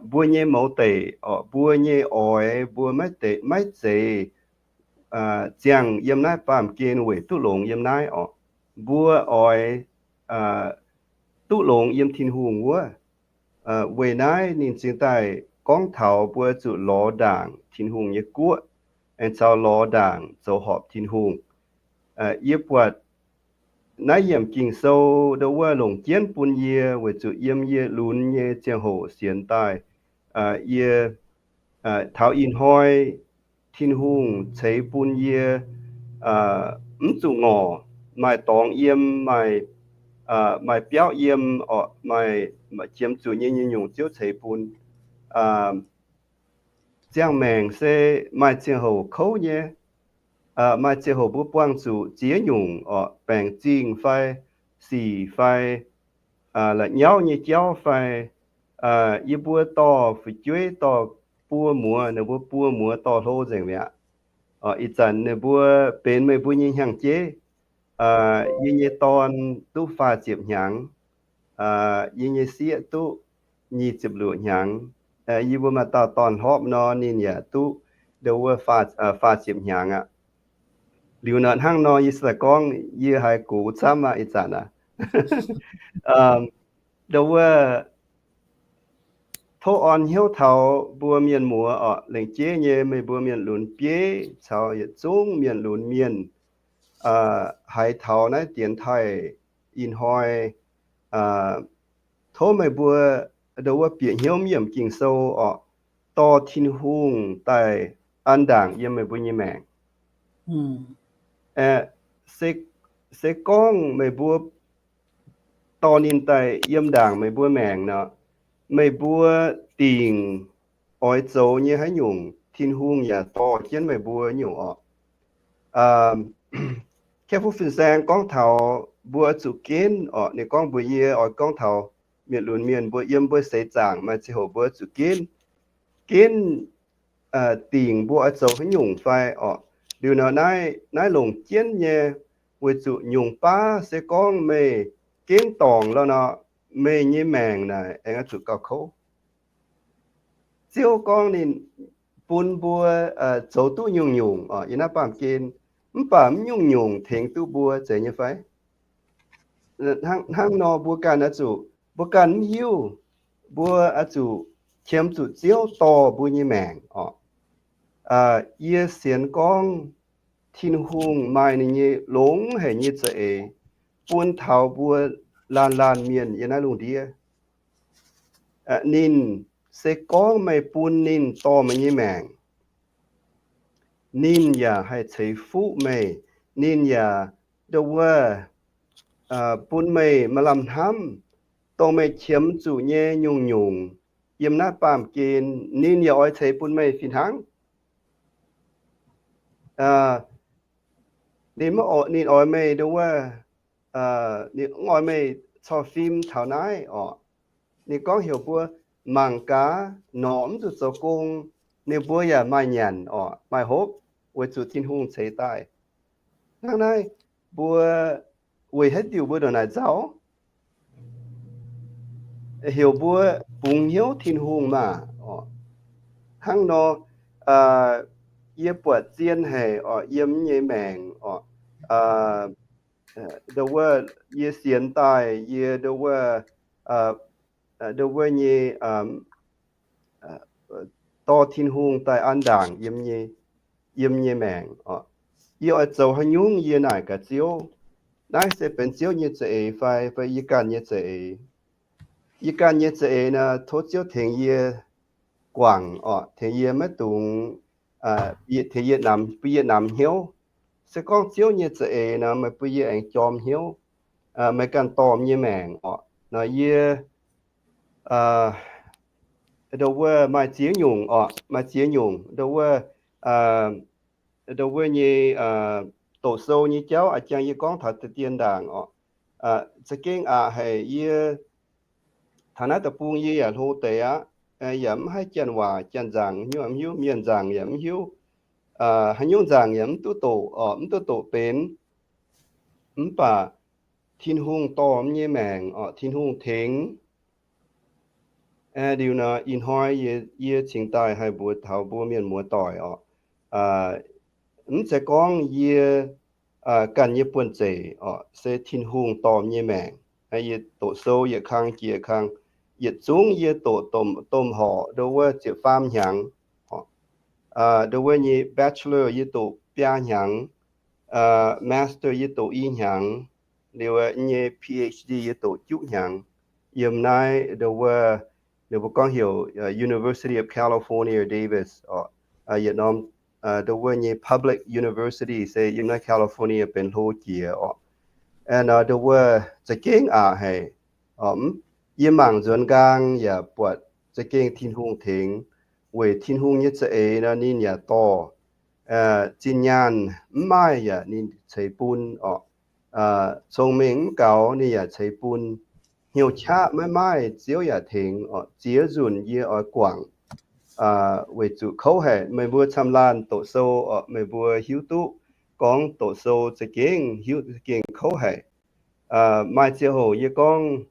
mbuo nyei mouz deic oc, mbuo nyei oix, mbuo maiv deix, maiv zeiz ziangh yiem naaiv baamh gen weic duqv longx yiem naaiv oc. Mbuo oix duqv longx yiem Tin-Hungh wuov. Weic naaiv ninh cingx daaih gorngv taux mbuo zuqc lorz ndaangc Tin-Hungh nyei guoqv, aengx caux lorz ndaangc zoux horpc Tin-Hungh. Yie buatc naaiv yiemc Ging-Sou ndo wuov longc jienv bun yie weic zuqc yiem yie lunx nyei ziangh hoc sienx daaih, yie taux ih hnoi Tin-Hungh ceix bun yie mv zuqc ngorc, maaih dorngx yiem, maaih, maaih biauv yiem, maaih qiemx zuqc nyei nyungc-nyungc Ziouv ceix bun. Ziangh maengc se maaih ziangh hoc kouv nyei, maaih ziangh hoc mbuo buangh zuqc ziex nyungc oc, baengc zingh fai sic fai la'nyauv nyei jauv fai, yie mbuo dorh fu'jueiv dorh buo muoz, ninh mbuo buo muoz dorh hlo nzengc mi'aqv. Ih zanc ninh mbuo benx meih mbuo nyei hnyangx-jeiv. Yie nyei dorn duqv faah ziepc hnyangx, yie nyei sieqv duqv nyic ziepc luoqc hnyangx. Yie mbuo maaih dauh dorn-hlorpv nor, ninh yaac duqv ndo wuov faah ziepc hnyangx aqv. Liuz nor hnangv nor yie se gorngv yie haiz gox camv aqv ih zanc aqv. Ndo wuov tov orn hnyouv taux mbuo mienh muoz oc, lengc jeiv nyei meih mbuo mienh lunx bieiv caux yietc zungv mienh lunx mienh haiz taux naaiv dienx taaih ih hnoi, tov meih mbuo ndo wuov bieqc hnyouv mv yiemc Ging-Sou oc, dorh Tin-Hungh daaih an ndaangc yiem meih mbuo nyei maengc. Se gorngv meih mbuo dorh ninh daaih yiem ndaangc meih mbuo maengc nor, meih mbuo dingc oix zoux nyei haaix nyungc, Tin-Hungh yaac dorh jienv meih mbuo nyungc oc. Kepv-Fuqv Fin-Saeng gorngv taux mbuo oix zuqc ginv oc. Ninh gorngv mbuox yie oix gorngv taux mienh lunx mienh mbuo yiem mbuo seix zaangc maaih ziangh hoc mbuo oix zuqc ginv, ginv dingc mbuo oix zoux haaix nyungc fai oc. Liuz nor naaiv, naaiv longc jienv nyei, weic zuqc nyungc baav se gorngv meih ginv dorngc lorqc nor, meih nyei maengc naaic aengx oix zuqc gauh kouv. Ziouv gorngv ninh bun mbuo zoux duqv nyungc-nyungc oc, yiem naaiv baamh gen, mv baac mv nyungc-nyungc tengx duqv mbuo, zeiz nyei fai? Hnangv nor mbuo ganh oix zuqc, mbuo ganh mv hiuv, mbuo oix zuqc qiemx zuqc Ziouv dorh mbuo nyei maengc oc. Yie sienx gorngv Tin-Hungh maaih ninh nyei longx haic nyei za'eix bun taux mbuo laanh laanh mienh yiem naaiv lungh ndiev. Ninh se gorngv meih bun ninh dorh meih nyei maengc, ninh yaac haih ceix fuqv meih. Ninh yaac ndo wuov bun meih maaih lamh hnamv, dongh meih qiemx zuqc nyei nyungc-nyungc yiem naaiv baamh gen, ninh yaac oix ceix bun meih fih hnangv. Ninh maiv, ninh oix meih ndo wuov, ninh mv oix meih corc fim taux naaiv oc. Ninh gorngv heuc mbuo mangc gaax, norqc mv zuqc zoux gong, ninh mbuo yaac maaih nyanc oc, maaih hopv, weic zuqc Tin-Hungh ceix daaih. Hnangv naaiv, mbuo weic haaix diuc mbuo ndongc naaic nzauh? Heuc mbuo bungx hnyouv Tin-Hungh maah oc. Hnangv nor, yie buatc zien haic oc, yiem nyei maengc oc, ndo wuov yie sienx daaih, yie ndo wuov, ndo wuov nyei dorh Tin-Hungh daaih an ndaangc yiem nyei, yiem nyei maengc oc. Yie oix zoux haaix nyungc yie naaic gaax Ziouv, naaiv se benx Ziouv nyei za'eix fai, fai yie ganh nyei za'eix? Yie ganh nyei za'eix nor, tov Ziouv tengx yie guangc oc, tengx yie maiv dungx, tengx yie namx, bun yie namx hnyouv. Se gorngv Ziouv nyei za'eix nor, meih bun yie aengx jorm hnyouv, meih ganh dorh nyei maengc oc. Nor yie ndo wuov maaih ziex nyungc oc, maaih ziex nyungc ndo wuov, ndo wuov nyei doqc sou nyei jauv a'jang yie gorngv taux deix dien ndaangc oc. Za'gengh aqc haic yie taux naaiv deic-bung yie yaac hlo deix aqv, yaac mv haih janx waac, janx nzaangc yaac mv hiuv, mienh nzaangc yaac mv hiuv, haaix nyungc nzaangc yaac mv duqv doqc oc, mv duqv doqc benx. Mv baac Tin-Hungh dorh yie nyei maengc oc, Tin-Hungh tengx. Liuz nor ih hnoi yie cingx daaih haih mbuox taux mbuo mienh muoz-doic oc, mv zeiz gorngv yie ganh nyei buonv-zeic oc, se Tin-Hungh dorh yie nyei maengc. Yie doqc sou yietc kang jiex kang, yietc zungv yie doqc domh horc ndo wuov ziepc faam hnyangx. Ndo wuov nyei bachelor yie doqc biaa hnyangx, master yie doqc i hnyangx, liuz nyei PhD yie doqc juqv hnyangx. Yiem naaiv ndo wuov, ninh mbuo gorngv heuc University of California, Davis oc. Yietc norm ndo wuov nyei public university se yiem naaiv California benx hlo jiex oc. Ndo wuov za'gengh aqc haic. Yie mangc nzuonx nqaang yaac buatc za'gengh Tin-Hungh tengx, weic Tin-Hungh nyei za'eix nor ninh yaac dorh. Zinh nyaanh mv maaih yaac ninh ceix bun oc. Cong-mengh mv gaux ninh yaac ceix bun. Hnyouv qaqv maiv maaih Ziouv yaac tengx oc. Ziex nzunc yie oix guangc weic zuqc kouv haic. Meih mbuo camv-laanh doqc sou oc, meih mbuo hiuv duqv gorngv doqc sou za'gengh hiuv za'gengh kouv haic. Maaih ziangh hoc yie gorngv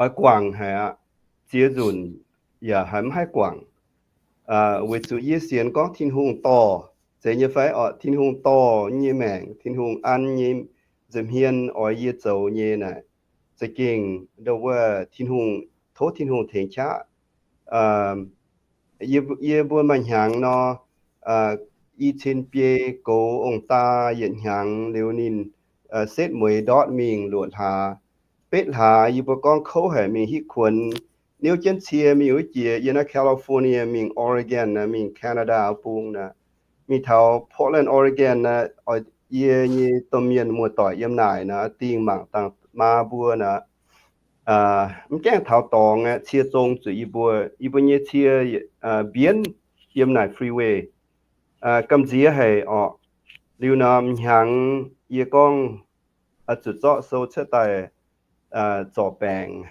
oix guangc haic aqv. Ziex nzunc yaac haiz mv haih guangc, weic zuqc yie sienx gorngv Tin-Hungh dorh, zeiz nyei fai oc? Tin-Hungh dorh nyei maengc, Tin-Hungh an nyei nza'hmien oix yie zoux nyei naaic, za'gengh ndo wuov Tin-Hungh, tov Tin-Hungh tengx qaqv. Yie mbuo maaih hnyangx nor, i cin biei goux ong-daa yietc hnyangx liuz ninh setv mueiz ndortv mingh luoqc hlaax. Betv hlaax yie mbuo gorngv kouv haic mingh hitv kuonx, niouv jienv cie mingh wuov jiex yiem naaiv California, mingh Oregon naaic, mingh Canada wuov bung naaic, mingh taux Portland, Oregon naaic, yie nyei domh mienh muoz-doic yiem naaic naaic, dingh mangc dangh maa mbuo naaic, mv gaengh taux dorngx aqv, cie zong zuqc yie mbuo, yie mbuo nyei cie mbienv yiem naaic freeway. Gamh nziex haic oc. Liuz nor m'hnyangx yie gorngv zuqc zorqv sou cuotv daaih zorc baengc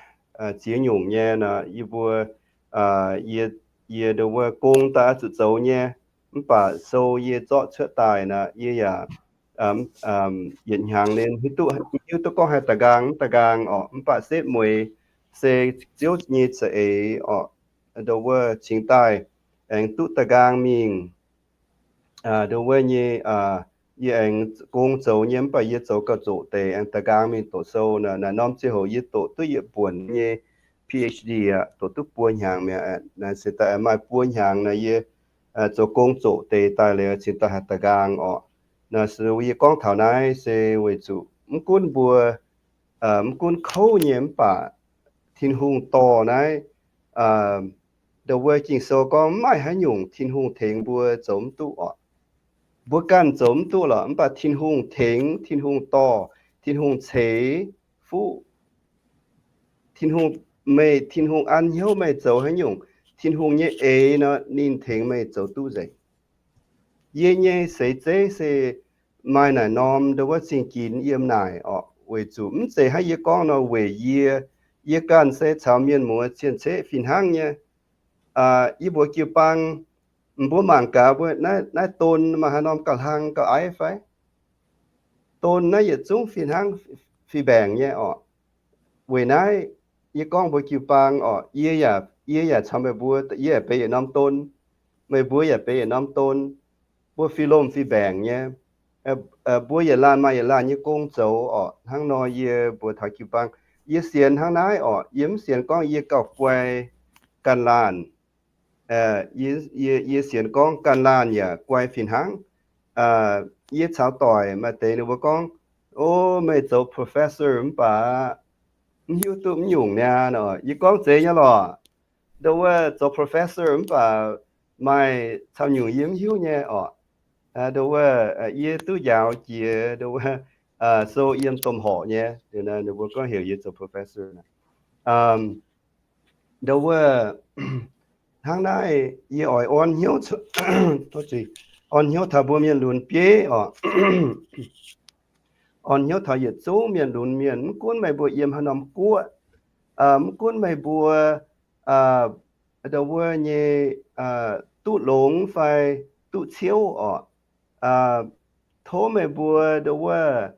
ziex nyungc nyei nor, yie mbuo, yie ndo wuov gong daaih zuqc zoux nyei, mv baac sou yie zorqv cuotv daaih nor, yie yaac yietc hnyangx liuz hiuv duqv gorngv haih da'nqaang mv da'nqaang oc. Mv baac setv mueiz se Ziouv nyei za'eix oc, ndo wuov cingx daaih aengx duqv da'nqaang mingh. Ndo wuov nyei, yie aengx gong zoux nyei, mv baac yie zoux gauh zoqc deix, aengx da'nqaang mingh doqc sou. Naaiv norm ziangh hoc yie doqc duqv yietc buonc nyei PhD aqv, doqc duqv buo hnyangx mi'aqv. Naaiv se daaih maaih buo hnyangx naaiv yie zoux gong zoqc deix daaih liuz cingx daaih haih da'nqaang oc. Naaiv se yie gorngv taux naaiv se weic zuqc mv gunv mbuo, mv gunv kouv nyei mv baac Tin-Hungh dorh naaiv, ndo wuov Ging-Sou gorngv mv maaih haaix nyungc Tin-Hungh tengx mbuo zoux mv duqv oc. Mbuo ganh zoux mv duqv lorqc, mv baac Tin-Hungh tengx, Tin-Hungh dorh, Tin-Hungh ceix fuqv. Tin-Hungh, meih, Tin-Hungh an hnyouv meih zoux haaix nyungc, Tin-Hungh nyei eix nor ninh tengx meih zoux duqv nzengc. Yie nyei seix zeiv se maaih naaic norm ndo wuov zingh ginx yiem naaic oc, weic zuqc mv zeiz hnangv yie gorngv nor weic yie, yie ganh se caux mienh muoz cien-ceqv fih hnangv nyei. Yie mbuox jiu-baang, mbuo mangc gaax mbuo naaiv don maaih haaix norm gauh hlang gauh aiv fai? Don naaiv yietc zungv fih hnangv fih mbaengc nyei oc. Weic naaiv yie gorngv mbuox jiu-baang oc, yie yaac, yie yaac caux meih mbuo, yie yaac benx yietc norm don, meih mbuo yaac benx yietc norm don, mbuo fih lomh fih mbaengc nyei. Mbuo yietc laanh maaih yietc laanh nyei gong zoux oc. Hnangv nor yie mbuox taux jiu-baang, yie sienx hnangv naaiv oc. Yie mv sienx gorngv yie gauh guai ganh laanh. Yie sienx gorngv ganh laanh yaac guai fih hnangv. Yie caux doic maaih deix ninh mbuo gorngv, o, meih zoux professor mv baac mv hiuv duqv mv nyungc niaa. Yie gorngv zeiz nyei lorqc. Ndo wuov zoux professor mv baac maaih camv nyungc yie mv hiuv nyei oc. Ndo wuov yie duqv njaaux jiex ndo wuov sou yiem domh horqc nyei, ninh mbuo gorngv heuc yie zoux professor. Ndo wuov hnangv naaiv yie oix orn hnyouv, orn hnyouv taux mbuo mienh lunx bieiv oc. Orn hnyouv taux yietc zungv mienh lunx mienh, mv gunv meih mbuo yiem haaix norm guoqv, mv gunv meih mbuo ndo wuov nyei duqv longx fai duqv ciouv oc. Tov meih mbuo ndo wuov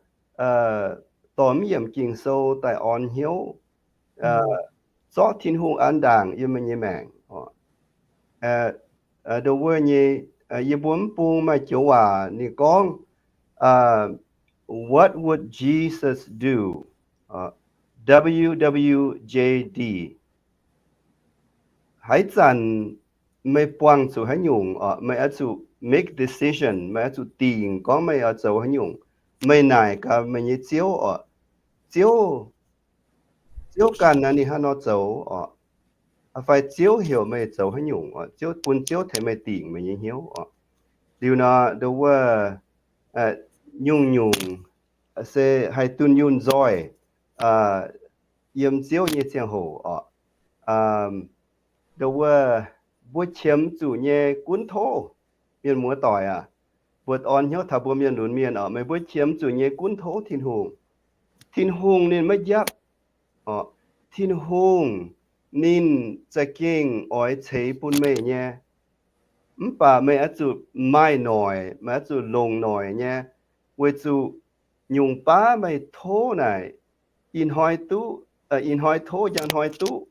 dorh mv yiemc Ging-Sou daaih orn hnyouv, zorqv Tin-Hungh an ndaangc yiem meih nyei maengc oc. Ndo wuov nyei, yie mbuo mv bung maaih joux waac ninh gorngv, What would Jesus do? W W J D. Haaix zanc meih buangh zuqc haaix nyungc oc, meih oix zuqc make decision, meih oix zuqc dingc gorngv meih oix zoux haaix nyungc. Meih naaic gaax meih nyei Ziouv oc, Ziouv, Ziouv ganh naaic ninh hnangv nor zoux oc, fai Ziouv heuc meih zoux haaix nyungc oc, Ziouv, bun Ziouv tengx meih dingc meih nyei hnyouv oc. Liuz nor ndo wuov nyungc-nyungc se haih dunh yunh nzoih yiem Ziouv nyei ziangh hoc oc. Ndo wuov mbuo qiemx zuqc nyei gunv tov, mienh muoz doic aac, mbuo orn hnyouv taux mbuo mienh lunx mienh oc, meih mbuo qiemx zuqc nyei gunv tov Tin-Hungh. Tin-Hungh ninh maiv njapv oc. Tin-Hungh ninh za'gengh oix ceix bun meih nyei. Mv baac meih oix zuqc maaih noic, meih oix zuqc longc noic nyei, weic zuqc nyungc baav meih tov naaic, ih hnoi duqv, ih hnoi tov njang hnoi duqv.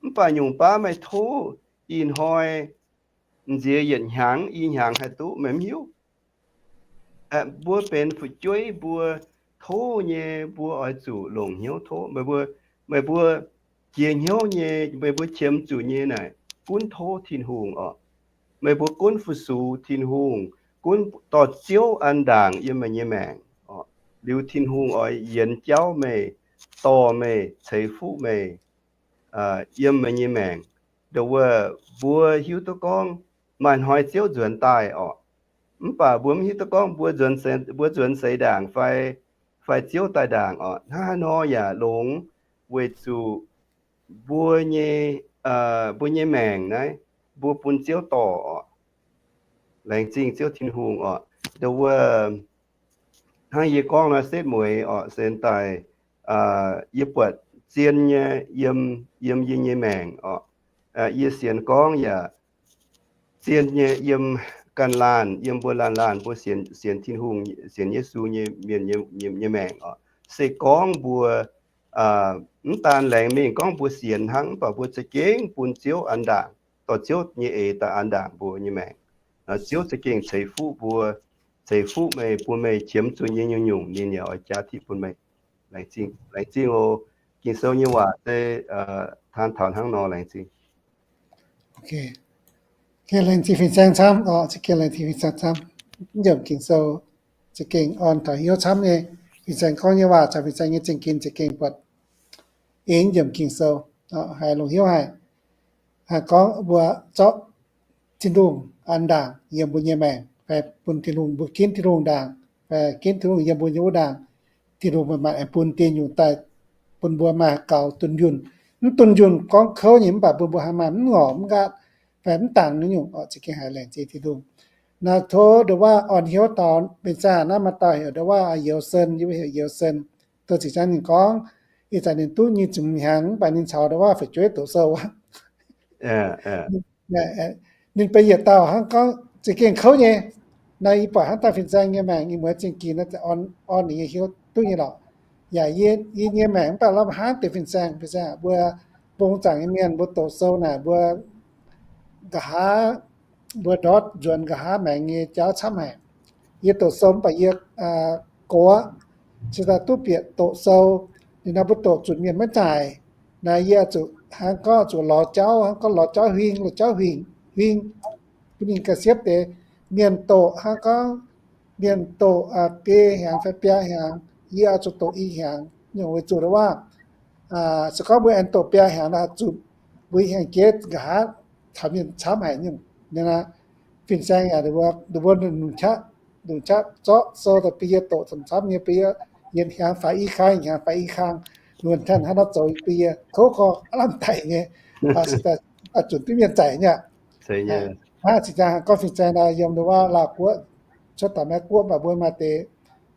Mv baac nyungc baav meih tov, ih hnoi nziex yietc hnyangx, i hnyangx haih duqv, meih mv hiuv. Mbuo benx fu'jueiv mbuo tov nyei, mbuo oix zuqc longc hnyouv tov. Meih mbuo, meih mbuo jiex hnyouv nyei, meih mbuo qiemx zuqc nyei naaic, gunv tov Tin-Hungh oc. Meih mbuo gunv fu-sux Tin-Hungh, gunv dorh Ziouv an ndaangc yiem meih nyei maengc oc. Liuz Tin-Hungh oix yienx jauv meih, dorh meih, ceix fuqv meih yiem meih nyei maengc. Ndo wuov mbuo hiuv duqv gorngv maaih hnoi Ziouv nzuonx daaih oc. Mv baac mbuo mv hiuv duqv gorngv mbuo nzuonx seix, mbuo nzuonx seix ndaangc fai, fai Ziouv daaih ndaangc oc. Hnangv haaix nor yaac longx, weic zuqc mbuo nyei, mbuo nyei maengc naaiv, mbuo bun Ziouv dorh oc. Laengz zingh Ziouv Tin-Hungh oc. Ndo wuov hnangv yie gorngv nor setv mueiz oc, sen daaih yie buatc zien nyei yiem, yiem yie nyei maengc oc. Yie sienx gorngv yaac zien nyei yiem ganh laanh, yiem mbuo laanh laanh mbuo sienx, sienx Tin-Hungh, sienx Yesu nyei mienh nyei, nyei maengc oc. Se gorngv mbuo mv daan laengz mingh gorngv mbuo sienx hnangv, mv baac mbuo za'gengh bun Ziouv an ndaangc, dorh Ziouv nyei eix daaih an ndaangc mbuo nyei maengc. Ziouv za'gengh ceix fuqv mbuo, ceix fuqv meih, bun meih qiemx zuqc nyei nyungc-nyungc ninh yaac oix jaa diqv bun meih. Laengz zingh, laengz zingh oc. Ging-Sou nyei waac se taan taux hnangv nor, laengz zingh. Laengz zingh fin-saeng camv oc, za'gengh laengz zingh fin-saeng camv. Yiemc Ging-Sou za'gengh orn taux hnyouv camv nyei. Fin-saeng gorngv nyei waac caux fin-saeng nyei zingh ginx za'gengh buatc eix yiemc Ging-Sou haiz longx hnyouv haic. Gorngv mbuo zorqv Tin-Hungh an ndaangc yiem mbuo nyei maengc, fai bun Tin-Hungh, mbuo ginv Tin-Hungh ndaangc, fai ginv Tin-Hungh yiem mbuo nyei wuov ndaangc, Tin-Hungh maaih maengc aengx bun diex nyungc daaih bun mbuo maaih gaux dunh yunh. Mv dunh yunh gorngv kouv nyei, mv baac bun mbuo haaix maaih mv ngorc mv nqaatv fai mv dangx nyungc-nyungc oc, za'gengh haiz laengz zingh Tin-Hungh. Naaiv tov ndo wuov orn hnyouv taux fin-saeng naaiv maaih dauh heuc ndo wuov Youz Sen, yie heuc Youz Sen, douz ziqc zaang ninh gorngv, ih zanc ninh duqv nyic ziepc hnyangx mv baac ninh caux ndo wuov fu'jueiv doqc sou aqv. Ninh benx yietc dauh hnangv gorngv za'gengh kouv nyei. Naaiv yie buatc hnangv daaih fin-saeng nyei maengc, yie mueiz zingh ginx naaiv orn ninh nyei hnyouv duqv nyei lorqc. Yaac yie, yie nyei maengc mv baac lamh hnangv deix fin-saeng, fin-saeng mbuo mbong zaangc nyei mienh mbuo doqc sou naaic mbuo nqa'haav, mbuo ndortv nzuonx nqa'haav maengx nyei jauv camv haic. Yie doqc sou mv baac yie gox aqv, cingx daaih duqv bieqc doqc sou. Ninh naaiv mbuo doqc zunc mienh maiv zaaic. Naaiv yie zuqc hnangv gorngv zuqc lorz jauv, hnangv gorngv lorz jauv huing, lorz jauv huing, huing bun ninh ga'siepv deix. Mienh doqc hnangv gorngv mienh doqc biei hnyangx fai biaa hnyangx, yie oix zuqc doqc i hnyangx. Nyungc weic zuqc waac, se gorngv mbuo aengx doqc biaa hnyangx naaic zuqc mbuo i hnyangx jeiv nqa'haav caux mienh camv haic nyungc. Fin-saeng yaac ninh mbuo lungh qaqv, lungh qaqv zorqv sou daaih bun yie doqc camv-camv nyei, bun yie yietc hnyangx faix i kang, yietc hnyangx faix i kang, luonx tanh hnangv nor zoux bun yie kouv gorx aav lamh daic nyei. Daaih zunc duqv mienh zaaic nyei aqv. Hnangv zinh ndaangc gorngv fin-saeng naaiv yiem ndau wuov Laauh Guoqv, cuotv daaih Meiv Guoqv, mv baac mbuo maaih deix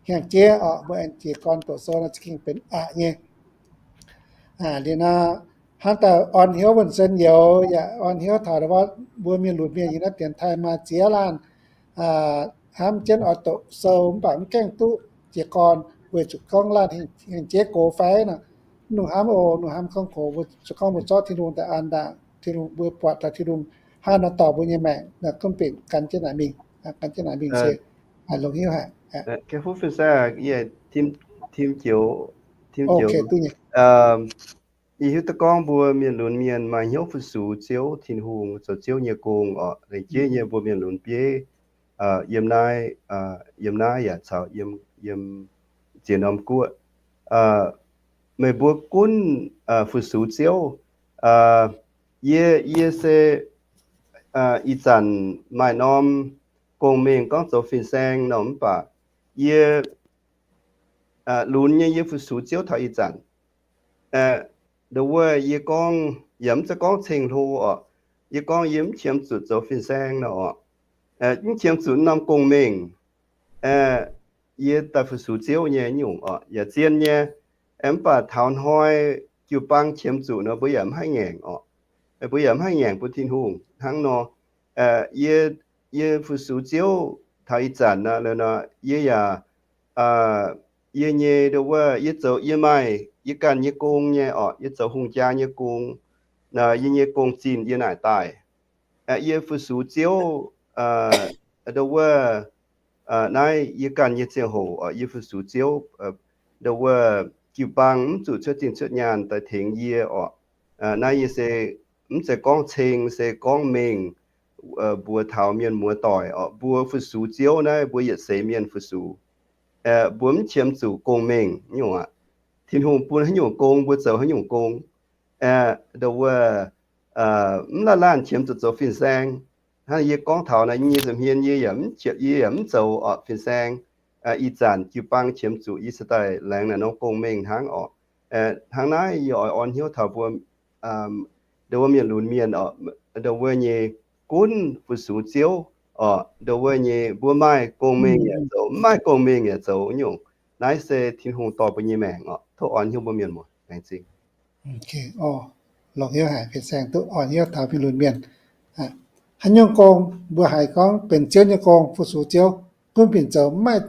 hnyangx-jeiv orqc, mbuo aengx jiez gorn doqc sou nor za'gengh benx aqc nyei. Liuz nor, hnangv daaih orn hnyouv wuonh sen youz yaac orn hnyouv taux ndau wuov mbuo mienh lunx mienh yiem naaiv dienx taaih maaih ziex laanh hnamv jienv oix doqc sou mv baac mv gaengh duqv jiez gorn weic zuqc gorngv laanh hnyangx-jeiv gox fai nor, mv nungx hnamv oc, mv nungx hnamv gorngv gox, mbuo zuqc gorngv mbuo zorqv Tin-Hungh daaih an ndaangc, Tin-Hungh, mbuo buatc taux Tin-Hungh hnangv nor dorh mbuo nyei maengc nor, gunv benx gan jienv naaic mingh, gan jienv naaic mingh se longx hnyouv haic. Tim joux, tim joux, yie hiuv duqv gorngv mbuo mienh lunx mienh maaih hnyouv fu-sux Ziouv Tin-Hungh, zoux Ziouv nyei gong orqc. Laengz jeiv nyei mbuo mienh lunx bieiv yiem naaiv, yiem naaiv yaac caux yiem, yiem ziex norm guoqv, meih mbuo gunv fu-sux Ziouv. Yie, yie se ih zanc maaih norm gong-mengh gorngv zoux fin-saeng nor, mv baac yie lunx nyei yie fu-sux Ziouv taux ih zanc. Ndau wuov yie gorngv, yaac mv zeiz gorngv ceng-hlo orqc. Yie gorngv yie mv qiemx zuqc zoux fin-saeng nor orqc. Mv qiemx zuqc norm gong-mengh. Yie daaih fu-sux Ziouv nyei nyungc orqc, yaac zien nyei. Mv baac taux hnoi jiu-baang qiemx zuqc nor, mbuo yaac mv haih ngaengc orqc. Mbuo yaac mv haih ngaengc bun Tin-Hungh hnangv nor. Yie, yie fu-sux Ziouv taux ih zanc nor, nor yie yaac, yie nyei ndau wuov, yie zoux, yie maaih yie ganh nyei gong nyei orqc. Yie zoux hungh jaa nyei gong. Yie nyei gong-zinh yie naaic daaih. Yie fu-sux Ziouv ndau wuov, naaiv yie ganh nyei ziangh hoc orqc, yie fu-sux Ziouv ndau wuov jiu-baang mv zuqc cuotv zinh cuotv nyaanh daaih tengx yie orqc. Naaiv yie se mv zeiz gorngv ceng, se gorngv mengh mbuox taux mienh muoz-doic orqc, mbuo fu-sux Ziouv naaiv mbuo yietc seix mienh fu-sux. Mbuo mv qiemx zuqc gong-mengh nyungc aqv. Tin-Hungh bun haaix nyungc gong mbuo zoux haaix nyungc gong. Ndau wuov, mv laanh laanh qiemx zuqc zoux fin-saeng. Hnangv yie gorngv taux naaiv nyei nza'hmien yie yaac mv qiemx, yie yaac mv zoux orqc fin-saeng. Ih zanc jiu-baang qiemx zuqc yie se daaih laengz naaiv norm gong-mengh hnangv orqc. Hnangv naaiv yie oix orn hnyouv taux mbuo ndau wuov mienh lunx mienh orqc, ndau wuov nyei gunv fu-sux Ziouv orqc, ndau wuov nyei mbuo maaih gong-mengh yaac zoux, mv maaih gong-mengh yaac zoux nyungc. Naaiv se Tin-Hungh dorh mbuo nyei maengc orqc. Tov orn hnyouv mbuo mienh muoz. Laengz zingh. Longx hnyouv haic, fin-saeng duqv orn hnyouv taux mienh lunx mienh. Haaix nyungc gong mbuo haiz gorngv benx Ziouv nyei gong, fu-sux Ziouv, gunv bienh zoux, mv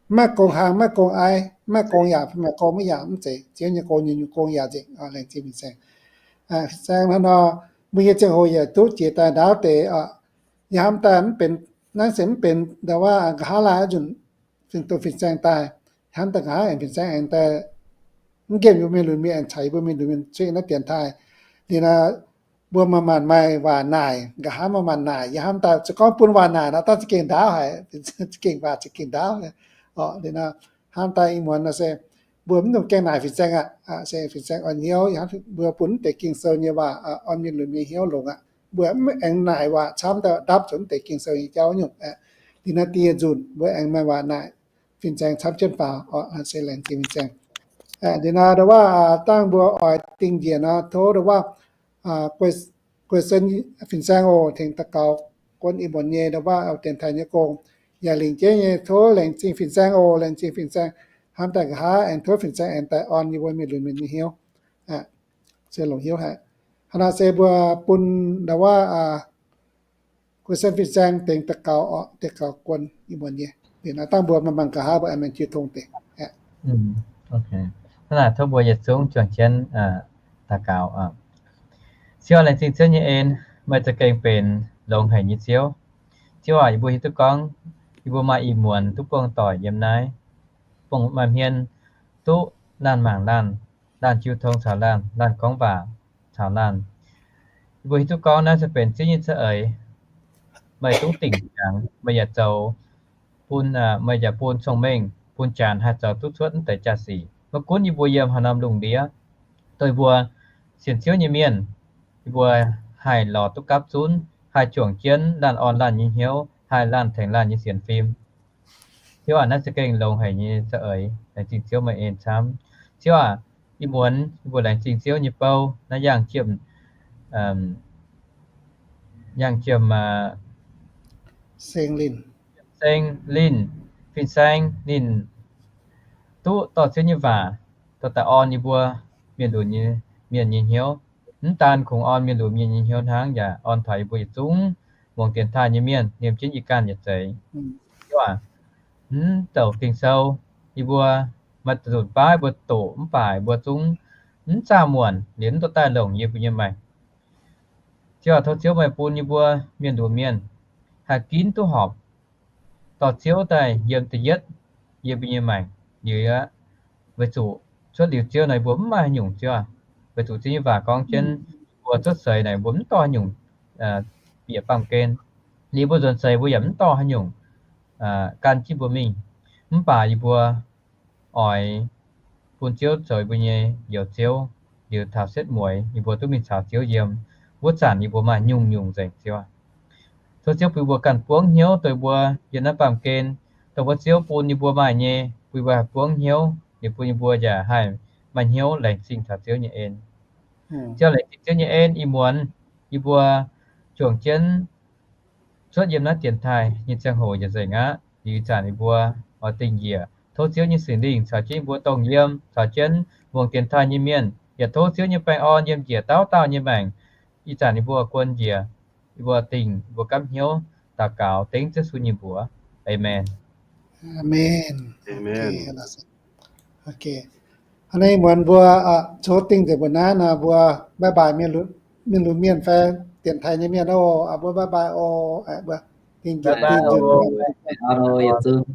maaih gong hlang, mv maaih gong aiv, mv maaih gong yaac, mv maaih gong maiv yaac, mv zeiz Ziouv nyei gong, nyungc-nyungc gong yaac nzengc. Laengz zingh fin-saeng. Fin-saeng hnangv nor, mbuo nyei ziangh hoc yaac duqv jiex daaih ndaauv deix. Yie hnamv daaih mv benx, naaiv se mv benx ndau wuov nqa'haav laai nzunc, fin-, dongh fin-saeng daaih, hnamv daaih nqa'haav aengx fin-saeng aengx daaih mv nqemh yie mbuo mienh lunx mienh, aengx caux yie mbuo mienh lunx mienh cuotv naaiv dienx taaih. Liuz nor, mbuo manc-manc maaih waac naaic, nqa'haav manc-manc naaic. Yie hnamv daaih se gorngv bun waac naaic nor, daaih za'gengh ndaauv haic, za'gengh waac za'gengh ndaauv orqc. Liuz nor, hnamv daaih ih muonz nor se mbuo mv dungx gaengh naaic fin-saeng aqv. Se fin-saeng orn hnyouv, mbuo bun mv deix Ging-Sou nyei waac orn mienh lunx mienh hnyouv longx aqv. Mbuo mv aengx naaic waac camv daaih ndapv zuqc mv deix Ging-Sou nyei jauv nyungc aqv. Liuz nor, da'nyeic nzunc mbuo aengx maaih waac naaic fin-saeng camv jienv faaux orqc. Se laengz zingh fin-saeng. Liuz nor, ndau wuov dangh mbuo oix dingh njiec nor, tov ndau wuov guei sen fin-saeng oc, tengx daux gaux guon ih muonz nyei ndau wuov dienx taaih nyei gong. Yaac lingc jeiv nyei tov laengz zingh fin-saeng oc, laengz zingh fin-saeng. Hnamv daaih nqa'haav aengx tov fin-saeng aengx daaih orn yie mbuo mienh lunx mienh nyei hnyouv. Se longx hnyouv haic. Hnangv naaic se mbuo bun ndau wuov guei sen fin-saeng tengx daux gaux orqc, daux gaux guon ih muonz nyei. Liuz nor, dangh mbuo manc-manc nqa'haav mbuo aengx mingh jiu tong deix. Hnangv naaic tov mbuo yietc zungv juangc jienv daux gaux. Ziouv aac, laengz zingh Ziouv nyei en, meih za'gengh benx longx haic nyei Ziouv. Ziouv aac, yie mbuo hiuv duqv gorngv yie mbuo maaih ih muonz duqv buangh doic yiem naaiv, buangh maaih hmien duqv laanh mangc laanh, laanh jiu tong caux laanh, laanh gorngv waac caux laanh. Yie mbuo hiuv duqv gorngv naaiv se benx Ziouv nyei za'eix. Meih zungv dingc jangx, meih yaac zoux bun, meih yaac bun cong-mengh, bun janx haih zoux duqv cuotv mv deix jaax-sic. Maiv gunv yie mbuo yiem haaix norm lungh ndiev, dongh yie mbuo sienx Ziouv nyei mienh, yie mbuo haih lorz duqv gapv zunv, haih juangc jienv laanh orn laanh nyei hnyouv, haih laanh tengx laanh nyei sienx fim. Ziouv aac, naaiv za'gengh longx haic nyei za'eix. Laengz zingh Ziouv meih en camv. Ziouv aac, ih muonz yie mbuo laengz zingh Ziouv nyei bou naaiv yangh jiem Yangh Jiem, Seng Linh, Fin-Saeng ninh duqv dorh Ziouv nyei waac dorh daaih orn yie mbuo mienh lunx nyei mienh nyei hnyouv. Mv daan kungx orn mienh lunx mienh nyei hnyouv hnangv, yaac orn taux yie mbuo yietc zungv muangx dienx taaih nyei mienh, liemh jienv yie ganh yietc zeiz. Ziouv aac, mv douc Ging-Sou yie mbuo maaih nzunc baav mbuo doqc mv baac mbuo zungv mv zaah muonc liuz mv dorh daaih longc yie mbuo nyei maengc. Ziouv aac, tov Ziouv meih bun yie mbuo mienh lunx mienh haih ginv duqv horpc dorh Ziouv daaih yiem da'yietv yie mbuo nyei maengc liuz aqv. Weic zuqc cuotv liuz Ziouv nor yie mbuo mv maaih haaix nyungc, Ziouv aac. Weic zuqc Ziouv nyei waac gorngv jienv mbuo cuotv seix naaic mbuo mv dorh haaix nyungc bieqc baamh gen. Liuz mbuo nzuonx seix mbuo yaac mv dorh haaix nyungc gan jienv mbuo mingh. Mv baac yie mbuo oix bun Ziouv zoux yie mbuo nyei Njoux Ziouv. Liuz taux setv mueiz yie mbuo duqv mingh caux Ziouv yiem wuov zanc yie mbuo maaih nyungc-nyungc nzengc, Ziouv aac. Tov Ziouv bun yie mbuo ganh buangv hnyouv dongh mbuo yiem naaiv baamh gen, dongh wuov Ziouv bun yie mbuo maaih nyei, bun yie mbuo haih buangv hnyouv, liuz bun yie mbuo yaac haih maaih hnyouv laengz zingh taux Ziouv nyei en. Ziouv, laengz zingh Ziouv nyei en ih muonz yie mbuo juangc jienv cuotv yiem naaiv dienx taaih nyei ziangh hoc yaac nzengc aqv. Liuz ih zanc yie mbuo oix dingh njiec, tov Ziouv nyei Singx Lingh caux jienv yie mbuo dongh yiem, caux jienv muangx dienx taaih nyei mienh, yaac tov Ziouv nyei baengh orn yiem njiec dauh dauh nyei maengc. Ih zanc yie mbuo guon njiec, yie mbuo dingh yie mbuo gapv hnyouv daux gaux dengv Yesu nyei mbuox. Aamen. Hnangv naaiv muonz mbuo coqv dingh nzengc mbuo naaiv nor, mbuo bye bye mienh lunx mienh fai dienx taaih nyei mienh oc. Mbuo bye bye oc. Mbuo dingh njiec dingh nzunc.